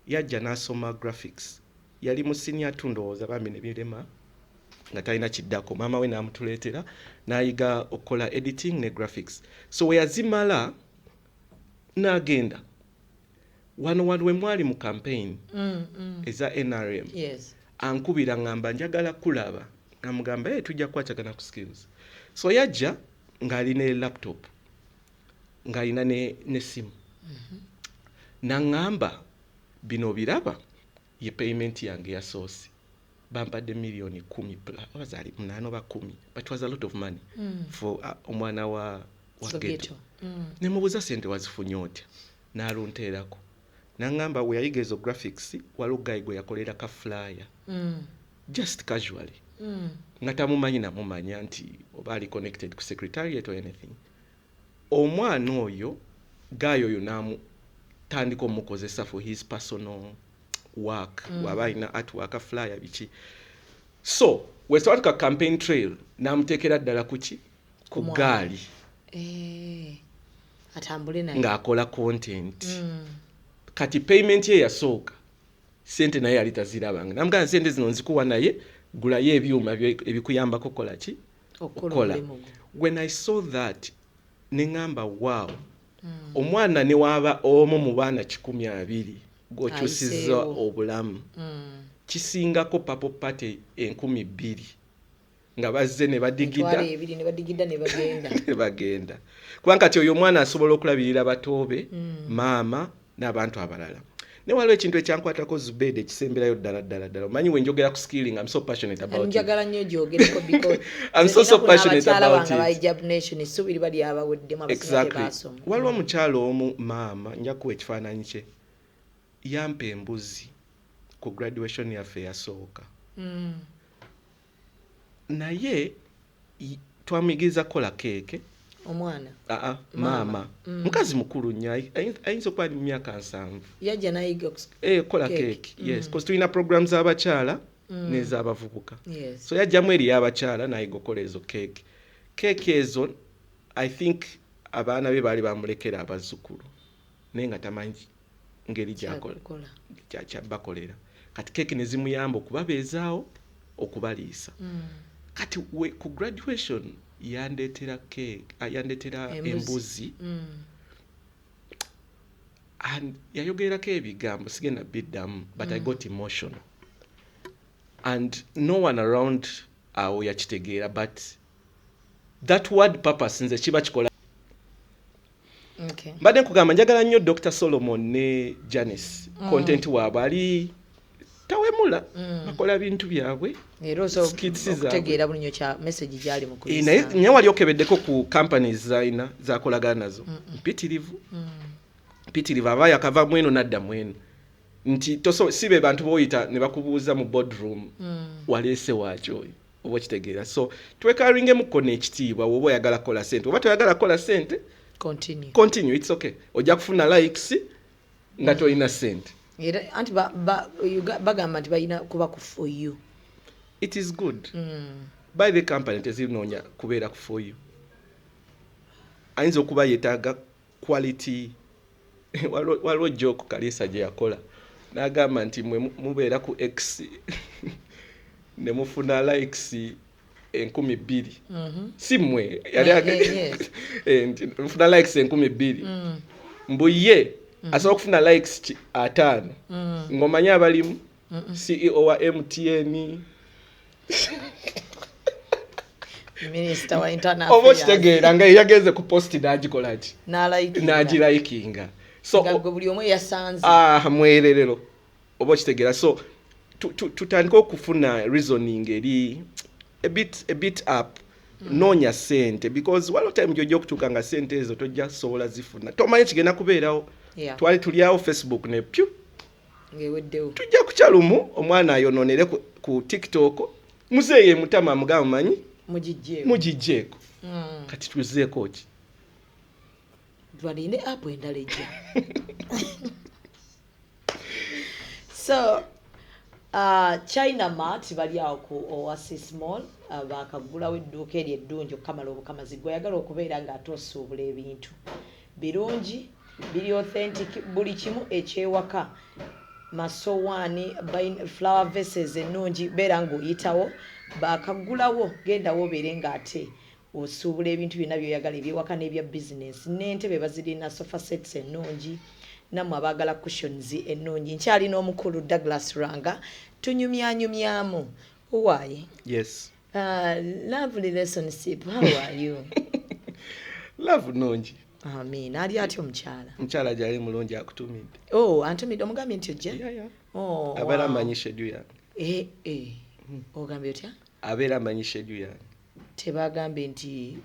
yajja n'asoma graphics, yali mu senior two ndowooza, bambi ne birema nga talina kiddako, maama we n'amutuleetera n'ayiga okukola editing ne graphics. So we yazimala n'agenda wano wano we mwali mu campaign eza NRM, ankubira ngamba njagala kulaba, namugamba, "Hey, tujja kukwatagana ku skills." So yajja ng'alina e laptop, ng'alina n'essimu, naŋŋamba, "Bino biraba, ye payment yange yasoose, bampadde miliyoni 10, oba zaali 8 oba 10, but was a lot of money for omwana wa So ghetto." ghetto. Nemubuuza, "Sente wazifunye otya?" N'alunteerako naŋŋamba we yayiga ezo graphics, waliwo guy gwe yakolera ka flyer, just casually, nga tamumanyi namumanya nti oba ali connected ku secretariat or anything. Omwana oyo, guy oyo namutandika omukozesa for his personal work, waba alina artwork, flyer, biki. So wesawatuka campaign trail, namuteekera ddala kuki, ku Ku mwana. gaali. Eh, atambule naye. Ng'akola content. Kati payment ye yasooka, sente naye yali tazirabanga. Namugamba, "Sente zino nzikuwa, naye gulayo ebyuma ebikuyambako kola ki, okukola okukola." omulimu gwo. When I saw that, neŋŋamba, "Wow, omwana ne waaba omu mu baana 120 gw'okyusizza Ayiseewo. obulamu." Kisingako Purple Party 2000 nga bazze ne badigida. 20,000 ne badigida ne bagenda. Ne bagenda. Kubanga kati oyo omwana asobola okulabirira batoobe, maama n'abantu abalala. Ne waliwo ekintu ekyankwatako, Zubeda, ekisemberayo ddala ddala ddala. Omanyi we njogera ku skilling, I'm so passionate about it. Njagala nnyo gyogereko because I'm so passionate about bange it. Ba Hijab Nation essuubi liba lyabaweddemu, abasinga tebaasoma. Waliwo omukyalo omu, maama, nja kuwa ekifaananyi kye, yampa embuzi ku graduation yaffe eyasooka. Naye twamuyigiriza kukola keeke. Omwana? Aa, maama. Mukazi mukulu nnyo, ayinza okuba ali mu myaka 70. Yajja nayiga Eh, kola Cake. keeki, yes, cause tulina program z'abakyala n'ez'abavubuka. So yajjamu eri y'abakyala n'ayiga okukola ezo keeki. Keeki ezo, I think abaana be baali bamulekera abazzukulu, naye nga tamanyi ngeri gyakola Kyakukola. kyabakolera. Kati keeki ne zimuyamba okubabeezaawo, okubaliisa. Kati we ku graduation yandeetera keeki, yandeetera Embuzi. embuzi. And yayogerako ebigambo sigenda biddamu, but I got emotional and no one around awo yakitegeera, but that word purpose nze kiba kikola. Mbadde nkugamba njagala nnyo Dr Solomon ne Janice. Content waabwe ali tawemula, bakola bintu byabwe, Era osobola skits zaabwe. okutegeera buli nnyo kya message gyali mu Eh, naye kuyisa. naye wali okebeddeko ku companies zalina zakolagana nazo? Mpitirivu, mpitirivu. Aba yakava mweno nadda mweno nti si be bantu boyita ne bakubuuza mu boardroom, waleese waaki oyo, oba okitegeera? So twekaringemuko n'ekitiibwa. Woba oyagala kukola sente oba toyagala kukola sente, Continue. continue, it's okay. Ojja kufuna likes nga tolina sente. Era anti bagamba nti balina kuba ku for you. It is good. By the company tezinoonya kubeera ku for you. Ayinza okuba yeetaaga quality. Waliwo joke Kaliisa gye yakola n'agamba nti mwe mubeera ku X ne mufuna likes 2000. Si mmwe yali Eh, nti mufuna likes 2000. Mbu ye asobola okufuna likes 50, ng'omanyi abalimu CEO wa MTN, Minisita wa internal oba affairs. okitegeera, nga yagenze ku post n'agikola ki? N'alikinga. N'agilikinga. So Nga gwe buli omu eyasanze. Ah, mwererero, oba okitegeera? So tutandike okufuna reasoning eri a bit up. Noonya sente, because waliwo time gyojja okutuuka nga sente ezo tojja kusobola zifuna, tomanyi kigenda kubeerawo. Twali tulyawo Facebook ne pyu. Ng'eweddewo. Tujja kukya lumu omwana ayonoonere ku TikTok, muzeeyi emutama amugamba manyi Mugijjeeko. Mugijjeeko. Kati tuzeeko ki? Balinde app endala ejja. So China Mart bali awo ku Oasis Mall, bakaggulawo edduuka eryo eddungi okukamala obukamazi. Gwe oyagala okubeera ng'ate osuubula ebintu birungi, biri authentic, buli kimu ekyewaka, masowaani, flower vases ennungi, beera ng'oyitawo, bakaggulawo, gendawo obeere ng'ate osuubula ebintu byonna by'oyagala ebyewaka n'ebya bizinesi, n'entebe bazirina, sofa sets ennungi, nammwe abaagala cushions ennungi. Nkyalina omukulu Douglas Ranga, tunyumyanyumyamu owaaye. Yes. Love relationship, how are you? Love nungi. Amin. Ali atya omukyala? Mukyala gyali mulungi, akutumidde. Oh, antumidde? Omugambye nti ojja? Oh, Abeera wow. amanyi schedule yange. Eh, eh. Ogambye otya? Abeera amanyi schedule yange. Tebagambye nti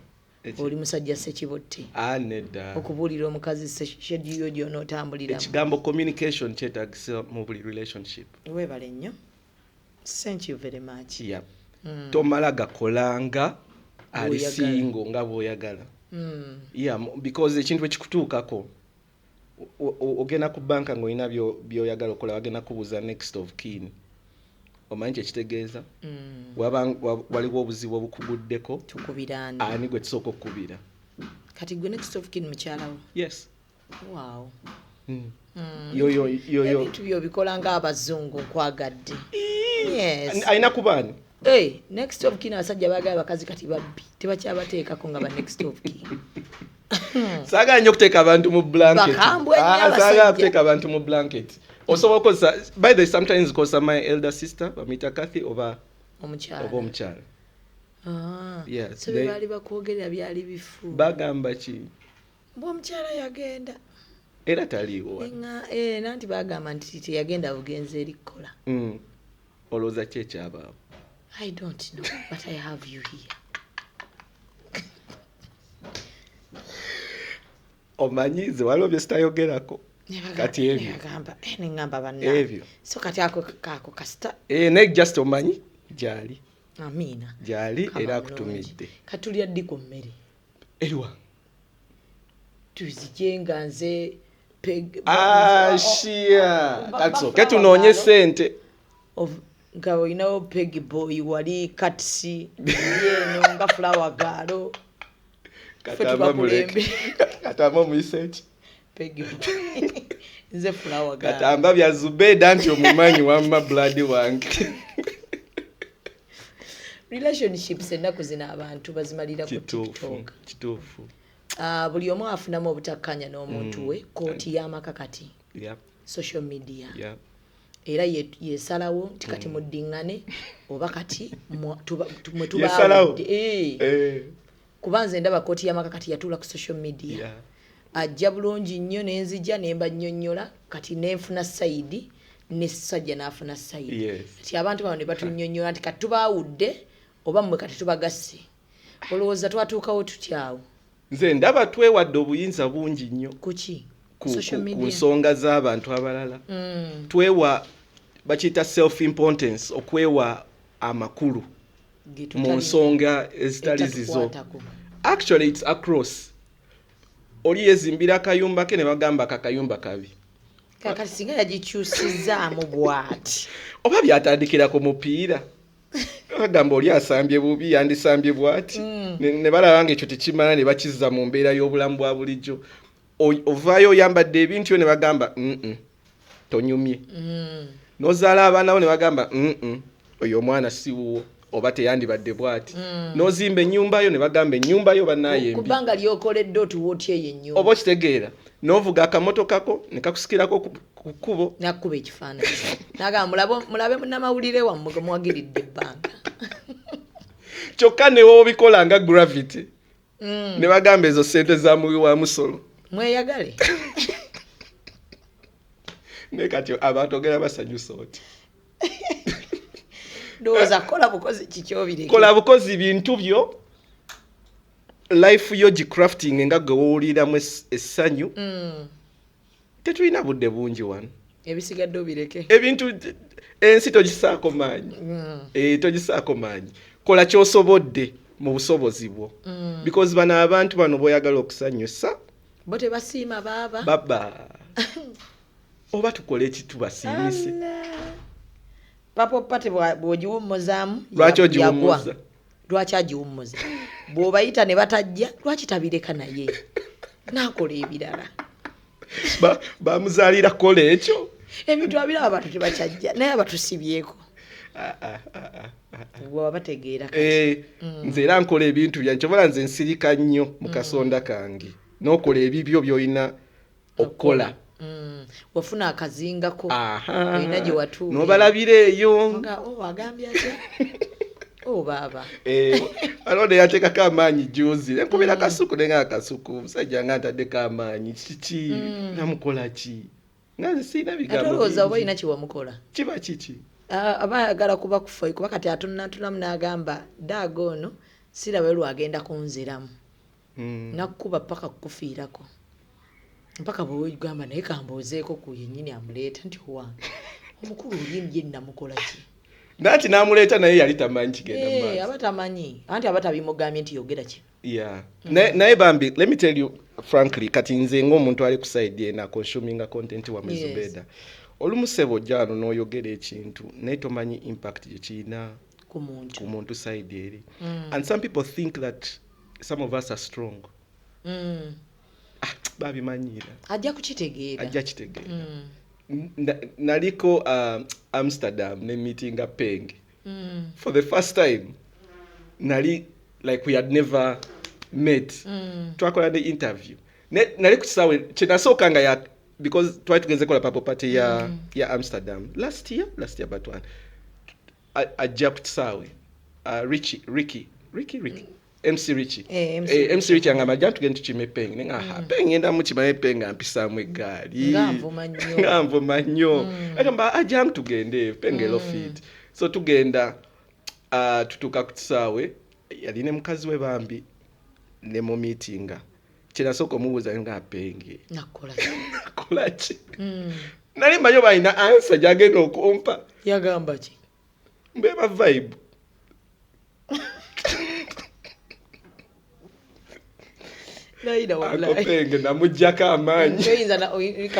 Eki? oli musajja ssekibotte? Ah, nedda. Okubuulira omukazi schedule yo gy'onootambuliramu. Ekigambo communication kyetagisa mu buli relationship. Weebale nnyo, thank you very much. Yeah. Tomala gakolanga ali Bw'oyagala. single nga bw'oyagala. Yeah, because ekintu ekikutuukako, ogenda ku banka ng'olina by'oyagala okukola, bagenda kubuuza next of kin. Omanyi kyekitegeeza? Waliwo obuzibu obukuguddeko, Tukubiraani? ani gwe tusooka okukubira? Kati gwe next of kin mukyalawo? Yes. Wow. Yo. Ebintu byobikola ng'abazungu, nkwagadde. Yes. Alina kubaani? Hey, next of kin, abasajja baagala bakazi kati babbi, tebakyabateekako nga ba next of kin. Saagala nnyo okuteeka abantu mu blanket. Bakambwe nnyo Ah, abasajja. saagala kuteeka abantu mu blanket. Osobola okukozesa, by the way, sometimes nkozesa my elder sister, bamuyita Kathy, oba omukyala. Oba omukyala. Ah, Yes, so bye baali bakwogerera byali bifu. Bagamba ki? Mbu omukyala yagenda. Era taliiwo wano. Nanti bagamba nti teyagenda bugenzi eri kukola. Olowooza ki ekyabaawo? I don't know, but I have you here. Omanyi nze waliwo bye sitayogerako. Kati ebyo. Nebagamba, neŋŋamba banna. Ebyo. So kati ako kako kasita. Naye just omanyi gyali. Amiina. Gyali Kama era mulungi. akutumidde. Katulya ddi ku mmere? Eriwa? Tuzije nga nze Ah, shia. Kasooke tunoonye ssente. Nga olinawo peg boy wali katsi eno nga flower gaalo. Ffe Katamba muleke. tubakulembe. Katamba omuyise ki? Peg boy. Nze flower gaalo. Katamba bya Zubeda nti omumanyi wamma blood wange. Relationships ennaku zino abantu bazimalira ku Kituufu. TikTok. Kituufu. Ah, buli omu afunamu obutakkanya n'omuntu we, kooti y'amaka kati. Social media. Era yesalawo nti kati muddiŋŋane oba kati mwe Yesalawo? tubaawudde. Kuba nze ndaba kooti y'amaka kati yatuula ku social media. Ajja bulungi nnyo nenzija ne mbannyonnyola kati nenfuna sayidi ne sajja n'afuna sayidi. Kati abantu bano ne batunnyonnyola nti kati tubaawudde oba mmwe kati tubagasse. Olowooza twatuukawo tutyawo? Nze ndaba twewadde obuyinza bungi nnyo. Kuki? Ku, Social ku media. nsonga z'abantu abalala. Twewa bakiyita self importance, okwewa amakulu Ge mu nsonga ezitali zizo. etatukwatako. Actually it's across. Oli yezimbira akayumba ke ne bagamba akakayumba kabi. Kakati singa yagikyusizaamu bw'ati. Oba byatandikira ku mupiira. Bagamba oli asambye bubi, yandisambye bw'ati. Ne balaba nga ekyo tekimala ne bakizza mu mbeera y'obulamu bwa bulijjo. Ovaayo oyambadde ebintu byo ne bagamba tonyumye. N'ozaala abaana bo ne bagamba oyo omwana si wuwo oba teyandibadde bw'ati. N'ozimba ennyumba yo ne bagamba ennyumba yo bannaaye Ku embi. bbanga ly'okoledde otuwa otya eyo ennyumba? Oba okitegeera n'ovuga akamotoka ko ne kakusikirako ku kkubo. Nakkuba ekifaananyi. N'agamba mulabe munnamawulire wammwe gwe muwagiridde ebbanga. Kyokka ne w'obikola nga gravity. Ne bagamba ezo ssente za muwi wa musolo. Mweyagale. Naye kati abantu ogera basanyusa oti. Ndowooza kola bukozi kikyobireke. Kola bukozi bintu byo, life yo gicrafting nga gwe wowuliramu essanyu. Tetulina budde bungi wano. Ebisigadde obireke. Ebintu ensi togisaako maanyi. Togisaako maanyi. Kola ky'osobodde mu busobozi bwo. Because bano abantu bano b'oyagala okusanyusa Bo tebasiima baaba. Baba. Oba tukole eki tubasiimise? Papopa bw'ogiwummuzaamu Lwaki ogiwummuza? yagwa. Lwaki agiwummuza? Bw'obayita ne batajja, lwaki tabireka naye? N'akola ebirala. Bamuzaalira kukola ekyo? Ebintu abiraba abantu tebakyajja, naye abatusibyeko. Bw'oba bategeera kati. Nze era nkola ebintu byange, kyova nze nsirika nnyo mu kasonda kange. N'okola ebibyo by'olina okukola. Wafuna akazingako. Olina gye watuula. N'obalabira eyo. Nga, oh, agambye atya? Oh, baaba. Waliwo ne yateekako amaanyi jjuuzi. Ne nkubira kasuku ne nga kasuku. Omusajja nga ntaddeko amaanyi. Kiki? Namukola ki? Nga nze sirina Ate bigambo olowooza oba bingi. olina kye wamukola? Kiba kiki? Ah, aba ayagala kuba kufa kuba kati atunatunamu n'agamba daaga ono sirabayo lwagenda kunziramu. Nakkuba paka kukufiirako mpaka bwewegamba naye kambuuzeeko ku yennyini amuleeta nti owange omukulu oli ye namukola ki? Nanti n'amuleeta naye yali tamanyi kigenda mu maaso. Aba tamanyi anti aba tabimugambye nti yogera kino. Yeah. Naye bambi, let me tell you frankly, kati nze ng'omuntu ali ku side eno aconsuminga content wa Zubeda. Olumu ssebo ojja wano n'oyogera ekintu naye tomanyi impact gye kirina ku muntu ku muntu side eri. And some people think that some of us are strong. Babimanyiira. Ajja kukitegeera. Ajja kitegeera. Naliko Amsterdam ne meetinga Peng. For the first time nali like we had never met. Twakola ne interview. Nali ku kisaawe kye nasooka nga Because twali tugenze kola Purple Party ya Amsterdam last year, but one ajja ku kisaawe, Ricky, Ricky, Ricky, Ricky, MC Ricky. Eh, MC. Eh, MC Ricky angamba, "Ajja tugende tukime Peng." Nenga, mm. "Peng ngenda mukima, Peng ampisaamu eggaali." Nga nvuma nnyo. Nga nvuma nnyo. Agamba, "Ajja tugende, Peng ero fit." So tugenda, tutuuka ku kisaawe, yali ne mukazi we bambi, ne mu meetinga. Kyenasooka omubuuza nga, "Penge, Nakola kola ki?" Nali mmanyi oba alina answer gyagenda okumpa. Yagamba ki? Mbeba vibe. Layira wallahi. Ako Penge namugjako amaanyi. Toyinza na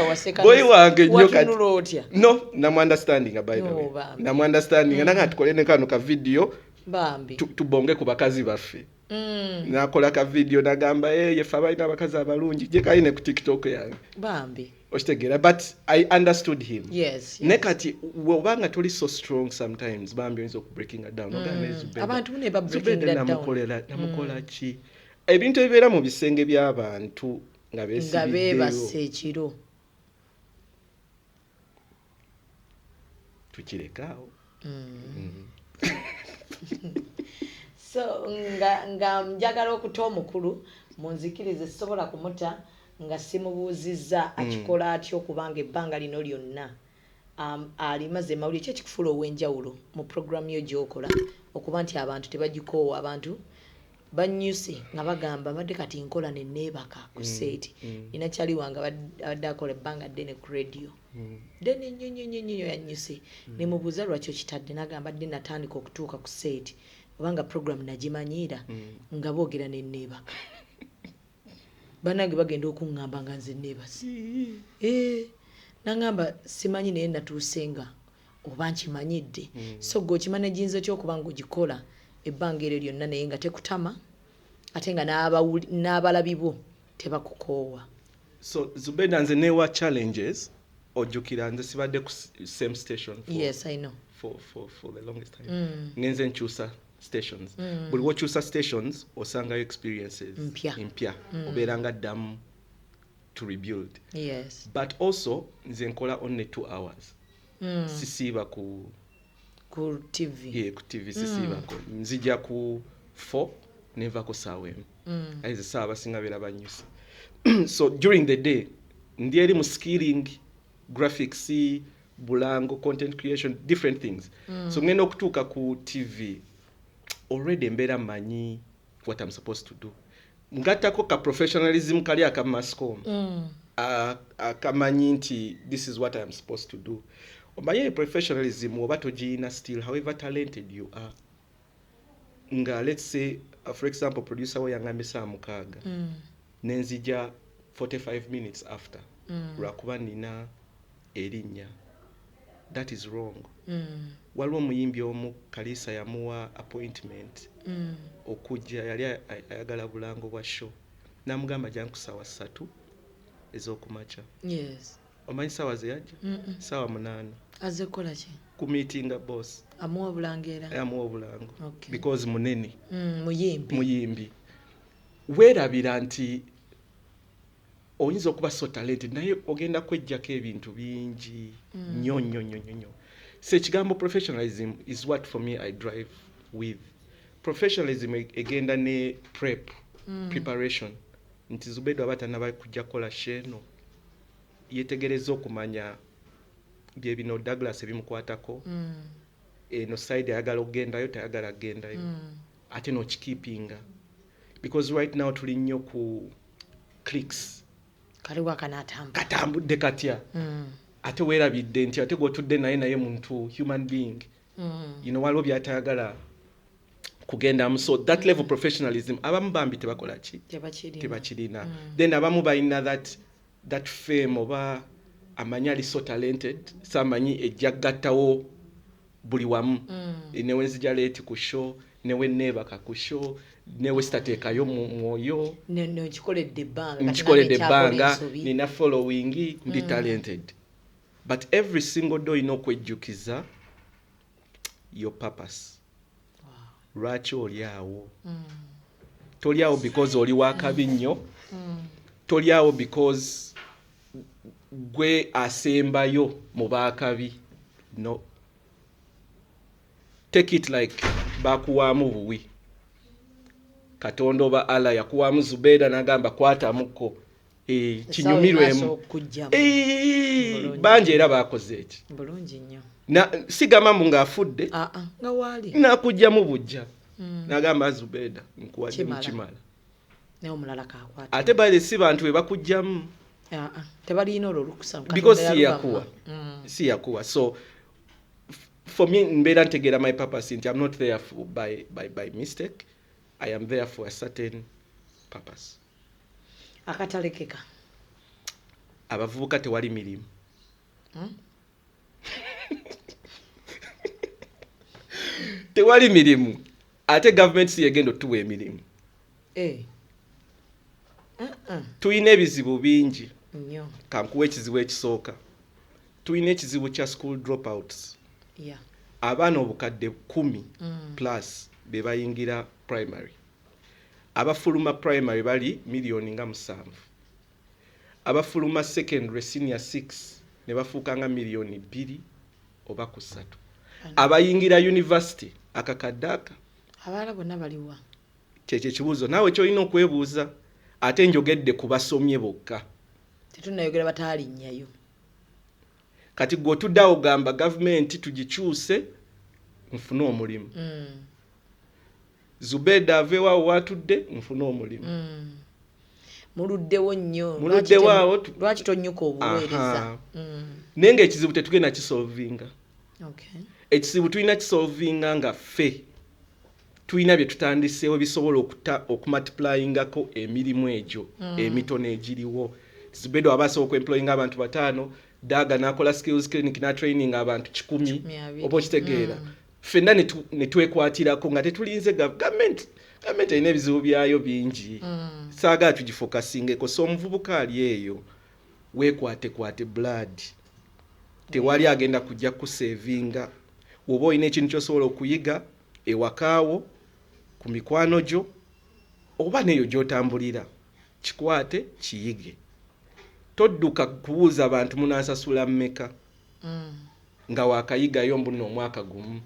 waseka. Boy wange nnyo kati. Watunula otya? No, namuunderstandinga, by the No, way. bambi. Namuunderstandinga, nanga tukole ne kano ka video, Bambi. tubonge ku bakazi baffe. Nakola ka video, nagamba, "Hey, yeffe abalina abakazi abalungi." Gye kaline ku TikTok yange. Bambi. Okitegeera? But I understood him. Ne kati bw'obanga toli so strong, sometimes bambi oyinza okubreakinga down. Ogamba, "Zubeda, Abantu ne ba Zubeda breaking that down. Namukola ki?" Ebintu ebibeera mu bisenge by'abantu nga Nga beesibiddeyo. beebase ekiro. Tukireke awo. So nga njagala okuta omukulu, munzikirize, sisobola kumuta nga simubuuzizza akikola atya okubanga ebbanga lino lyonna alimaze mawulire. Ki ekikufuula ow'enjawulo mu programu yo gy'okola, okuba nti abantu tebagikoowa, abantu banyuse nga bagamba, "Mbadde kati nkola ne neebaka ku set"? Nina kyali wange abadde akola ebbanga ddene ku radio, ddene nnyo nnyo nnyo nnyo, yanyuse. Nemubuuza lwaki okitadde, nagamba, "Dde natandika okutuuka ku set, obanga program nagimanyiira, nga boogera ne neebaka. Bannange bagenda okuŋŋamba nga nze neebase." Eh, naŋŋamba, "Simanyi, naye natuuse nga oba nkimanyidde." So gwe okimanaginza otya okuba nga ogikola ebbanga eryo lyonna, naye nga tekutama, ate nga n'abalabi bo tebakukoowa? So Zubeda, nze newa challenges. Ojjukira nze sibadde ku same station for, Yes, I know. for the longest time. Ngenze nkyusa stations. Buli wokyusa stations osangayo experiences Mpya. mpya. Obeera nga ddamu to rebuild. But also nze nkola only 2 hours. Sisiiba ku Ku TV. Yeah, ku TV sisiibako. Nzija ku 4, nenvako saawa 1. Aye ze saawa abasinga beera banyuse. So during the day ndi eri mu skilling, graphics, bulango, content creation, different things. So ngenda okutuuka ku TV, already embeera mmanyi what I'm supposed to do. Ngattako ka professionalism kali aka mass comm, akamanyi nti this is what I am supposed to do. Omanye professionalism oba togiyina, still, however talented you are, nga let's say, for example, producer we yangambye saa 6, nenzija 45 minutes after, lwakuba nina erinnya, that is wrong. Waliwo omuyimbi omu, Kalisa yamuwa appointment okujja, yali ayagala bulango bwa show, namugamba, "Jangu saawa 3 ez'okumakya." Omanyi saawa ze yajja? Mm-mm. Saawa 8. Azze kukola ki? Ku meetinga boss. Amuwa bulango era? Amuwa obulango. Because munene. Muyimbi. Muyimbi. Weerabira nti oyinza okuba so talented, naye ogenda kwejjako ebintu bingi nnyo nnyo nnyo nnyo nnyo. So ekigambo professionalism is what for me I drive with. Professionalism egenda ne prep, preparation, nti Zubedo aba tanaba kujja kukola show eno, yetegereza okumanya bye bino Douglas ebimukwatako, eno side ayagala okugendayo, tayagala kugendayo, ate n'okikeepinga, because right now tuli nnyo ku clicks. Kaliwo akanaatambula. Katambudde katya? Ate weerabidde nti ate gwotudde naye, naye muntu, human being. Waliwo byatayagala kugendamu. So that level of professionalism, abamu bambi tebakola ki? Tebakirina. Tebakirina. Then abamu balina that fame, oba amanyi ali so talented, so amanyi ejja kugattawo buli wamu. Newe nzija late ku show, newe neebaka ku show, newe sitateekayo mu mwoyo. Nkikoledde ebbanga kati. Nkikoledde nange nkyakola ebbanga. ensobi. Nina following, ndi talented. But every single day olina okwejjukiza your purpose, lwaki oli awo. Toli awo because oli wakabi nnyo. Toli awo because Gwe asembayo mu baakabi. No, take it like bakuwaamu buwi. Katonda oba Allah yakuwaamu Zubeeda n'agamba kwatamuko. Eh, kinyumirwemu. Okujjamu. Eh, bangi era bakoze eki. Bulungi nnyo. Sigamba mbu ng'afudde. Aa, nga waali. Nakugjamu bujja. N'agamba Zubeeda nkuwaddemu. Kimala. Kimala. Naye omulala kakwata. Ate baire si bantu be bakugjamu. Aa, tebalina olwo olukusa. Katonda Because si yalubawa. yakuwa. Si yakuwa. So for me mbeera ntegeera my purpose nti I'm not there for, by mistake. I am there for a certain purpose. Akatalekeka. Abavubuka tewali mirimu. Tewali mirimu, ate gavumenti si yegenda otuwa emirimu. Eh. Uh-uh. Tulina ebizibu bingi. Nnyo. Kankuwa ekizibu ekisooka. Tulina ekizibu kya school dropouts. Abaana obukadde 10 plus be bayingira primary. Abafuluma primary bali miliyoni nga 7. Abafuluma secondary, senior 6, ne bafuuka nga miliyoni 2 oba ku 3. Abayingira university akakadde aka. Abalala bonna baliwa? Kyekyo ekibuuzo naawe kyolina okwebuuza. Ate njogedde ku basomye bokka. Tetunnayogera bataalinnyayo. Kati gwe otuddeawo ogamba gavumenti tugikyuse nfune omulimu. Zubeeda aveewaawo waatudde nfune omulimu. Muluddewo nnyo. Muluddewo awo. Lwaki tonyuka obuweereza? Aha. Naye ng'ekizibu tetugenda kisolvinga. Ekizibu tulina kisolvinga nga ffe tulina bye tutandiseewo bisobola okumultiplyingako emirimu egyo emitono egiriwo. Zubeeda waba asobola okuemployinga abantu bataano, Daaga n'akola skills clinic n'atraining abantu 100. 120. Oba okitegeera? Ffenna ne twekwatirako nga tetulinze gavumenti. Gavumenti erina ebizibu byayo bingi. Saagala tugifocusingeko. So omuvubuka ali eyo, weekwatekwate blood. Tewali agenda kujja kusavinga. Woba olina ekintu kyosobola okuyiga ewakaawo, ku mikwano gyo oba neeyo gy'otambulira, kikwate, kiyige. Todduka kubuuza bantu munansasula mmeka nga wakayigayo mbuno omwaka gumu.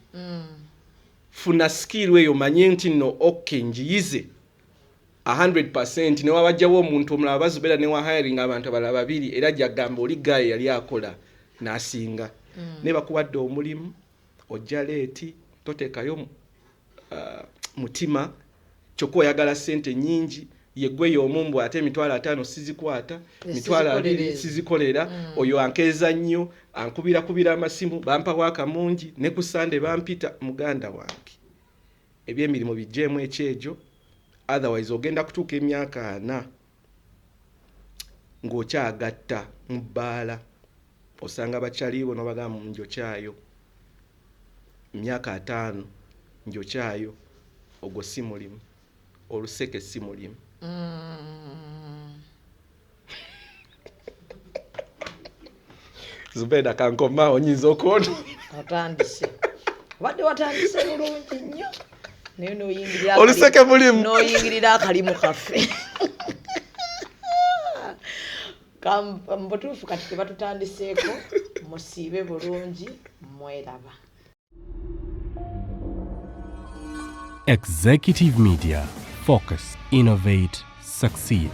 Funa skill eyo, manye nti nno okay, njiyize 100. Newabajjawo omuntu omulala, bazubeera newa hiring abantu abalala babiri, era jagamba oli gaye yali akola n'asinga. Ne bakuwadde omulimu, ojja late, toteekayo mutima. Kyokka oyagala ssente nnyingi. Yeggwe y'omu ate 50,000 sizikwata, 20,000 Sizikolera. Sizikolera. Oyo ankeeza nnyo, ankubirakubira amasimu, bampawo akamungi, ne ku Sande bampita. Muganda wange, ebyemirimu bijjeemu ekyejo, otherwise ogenda kutuuka emyaka 40 ng'okyagatta mu bbaala. Osanga bakyaliibo nobagamba njokyayo, myaka 50 njokyayo. Ogwo si mulimu, oluseke si mulimu. Zubeda, kankoma, onyinza okwona. Otandise, obadde watandise bulungi nnyo, naye noyingirira Oluseke mulimu. Noyingirira akalimu kaffe. Mu butuufu kati tebatutandiseeko. Musiibe bulungi, mweraba. Executive Media. Focus, innovate, succeed.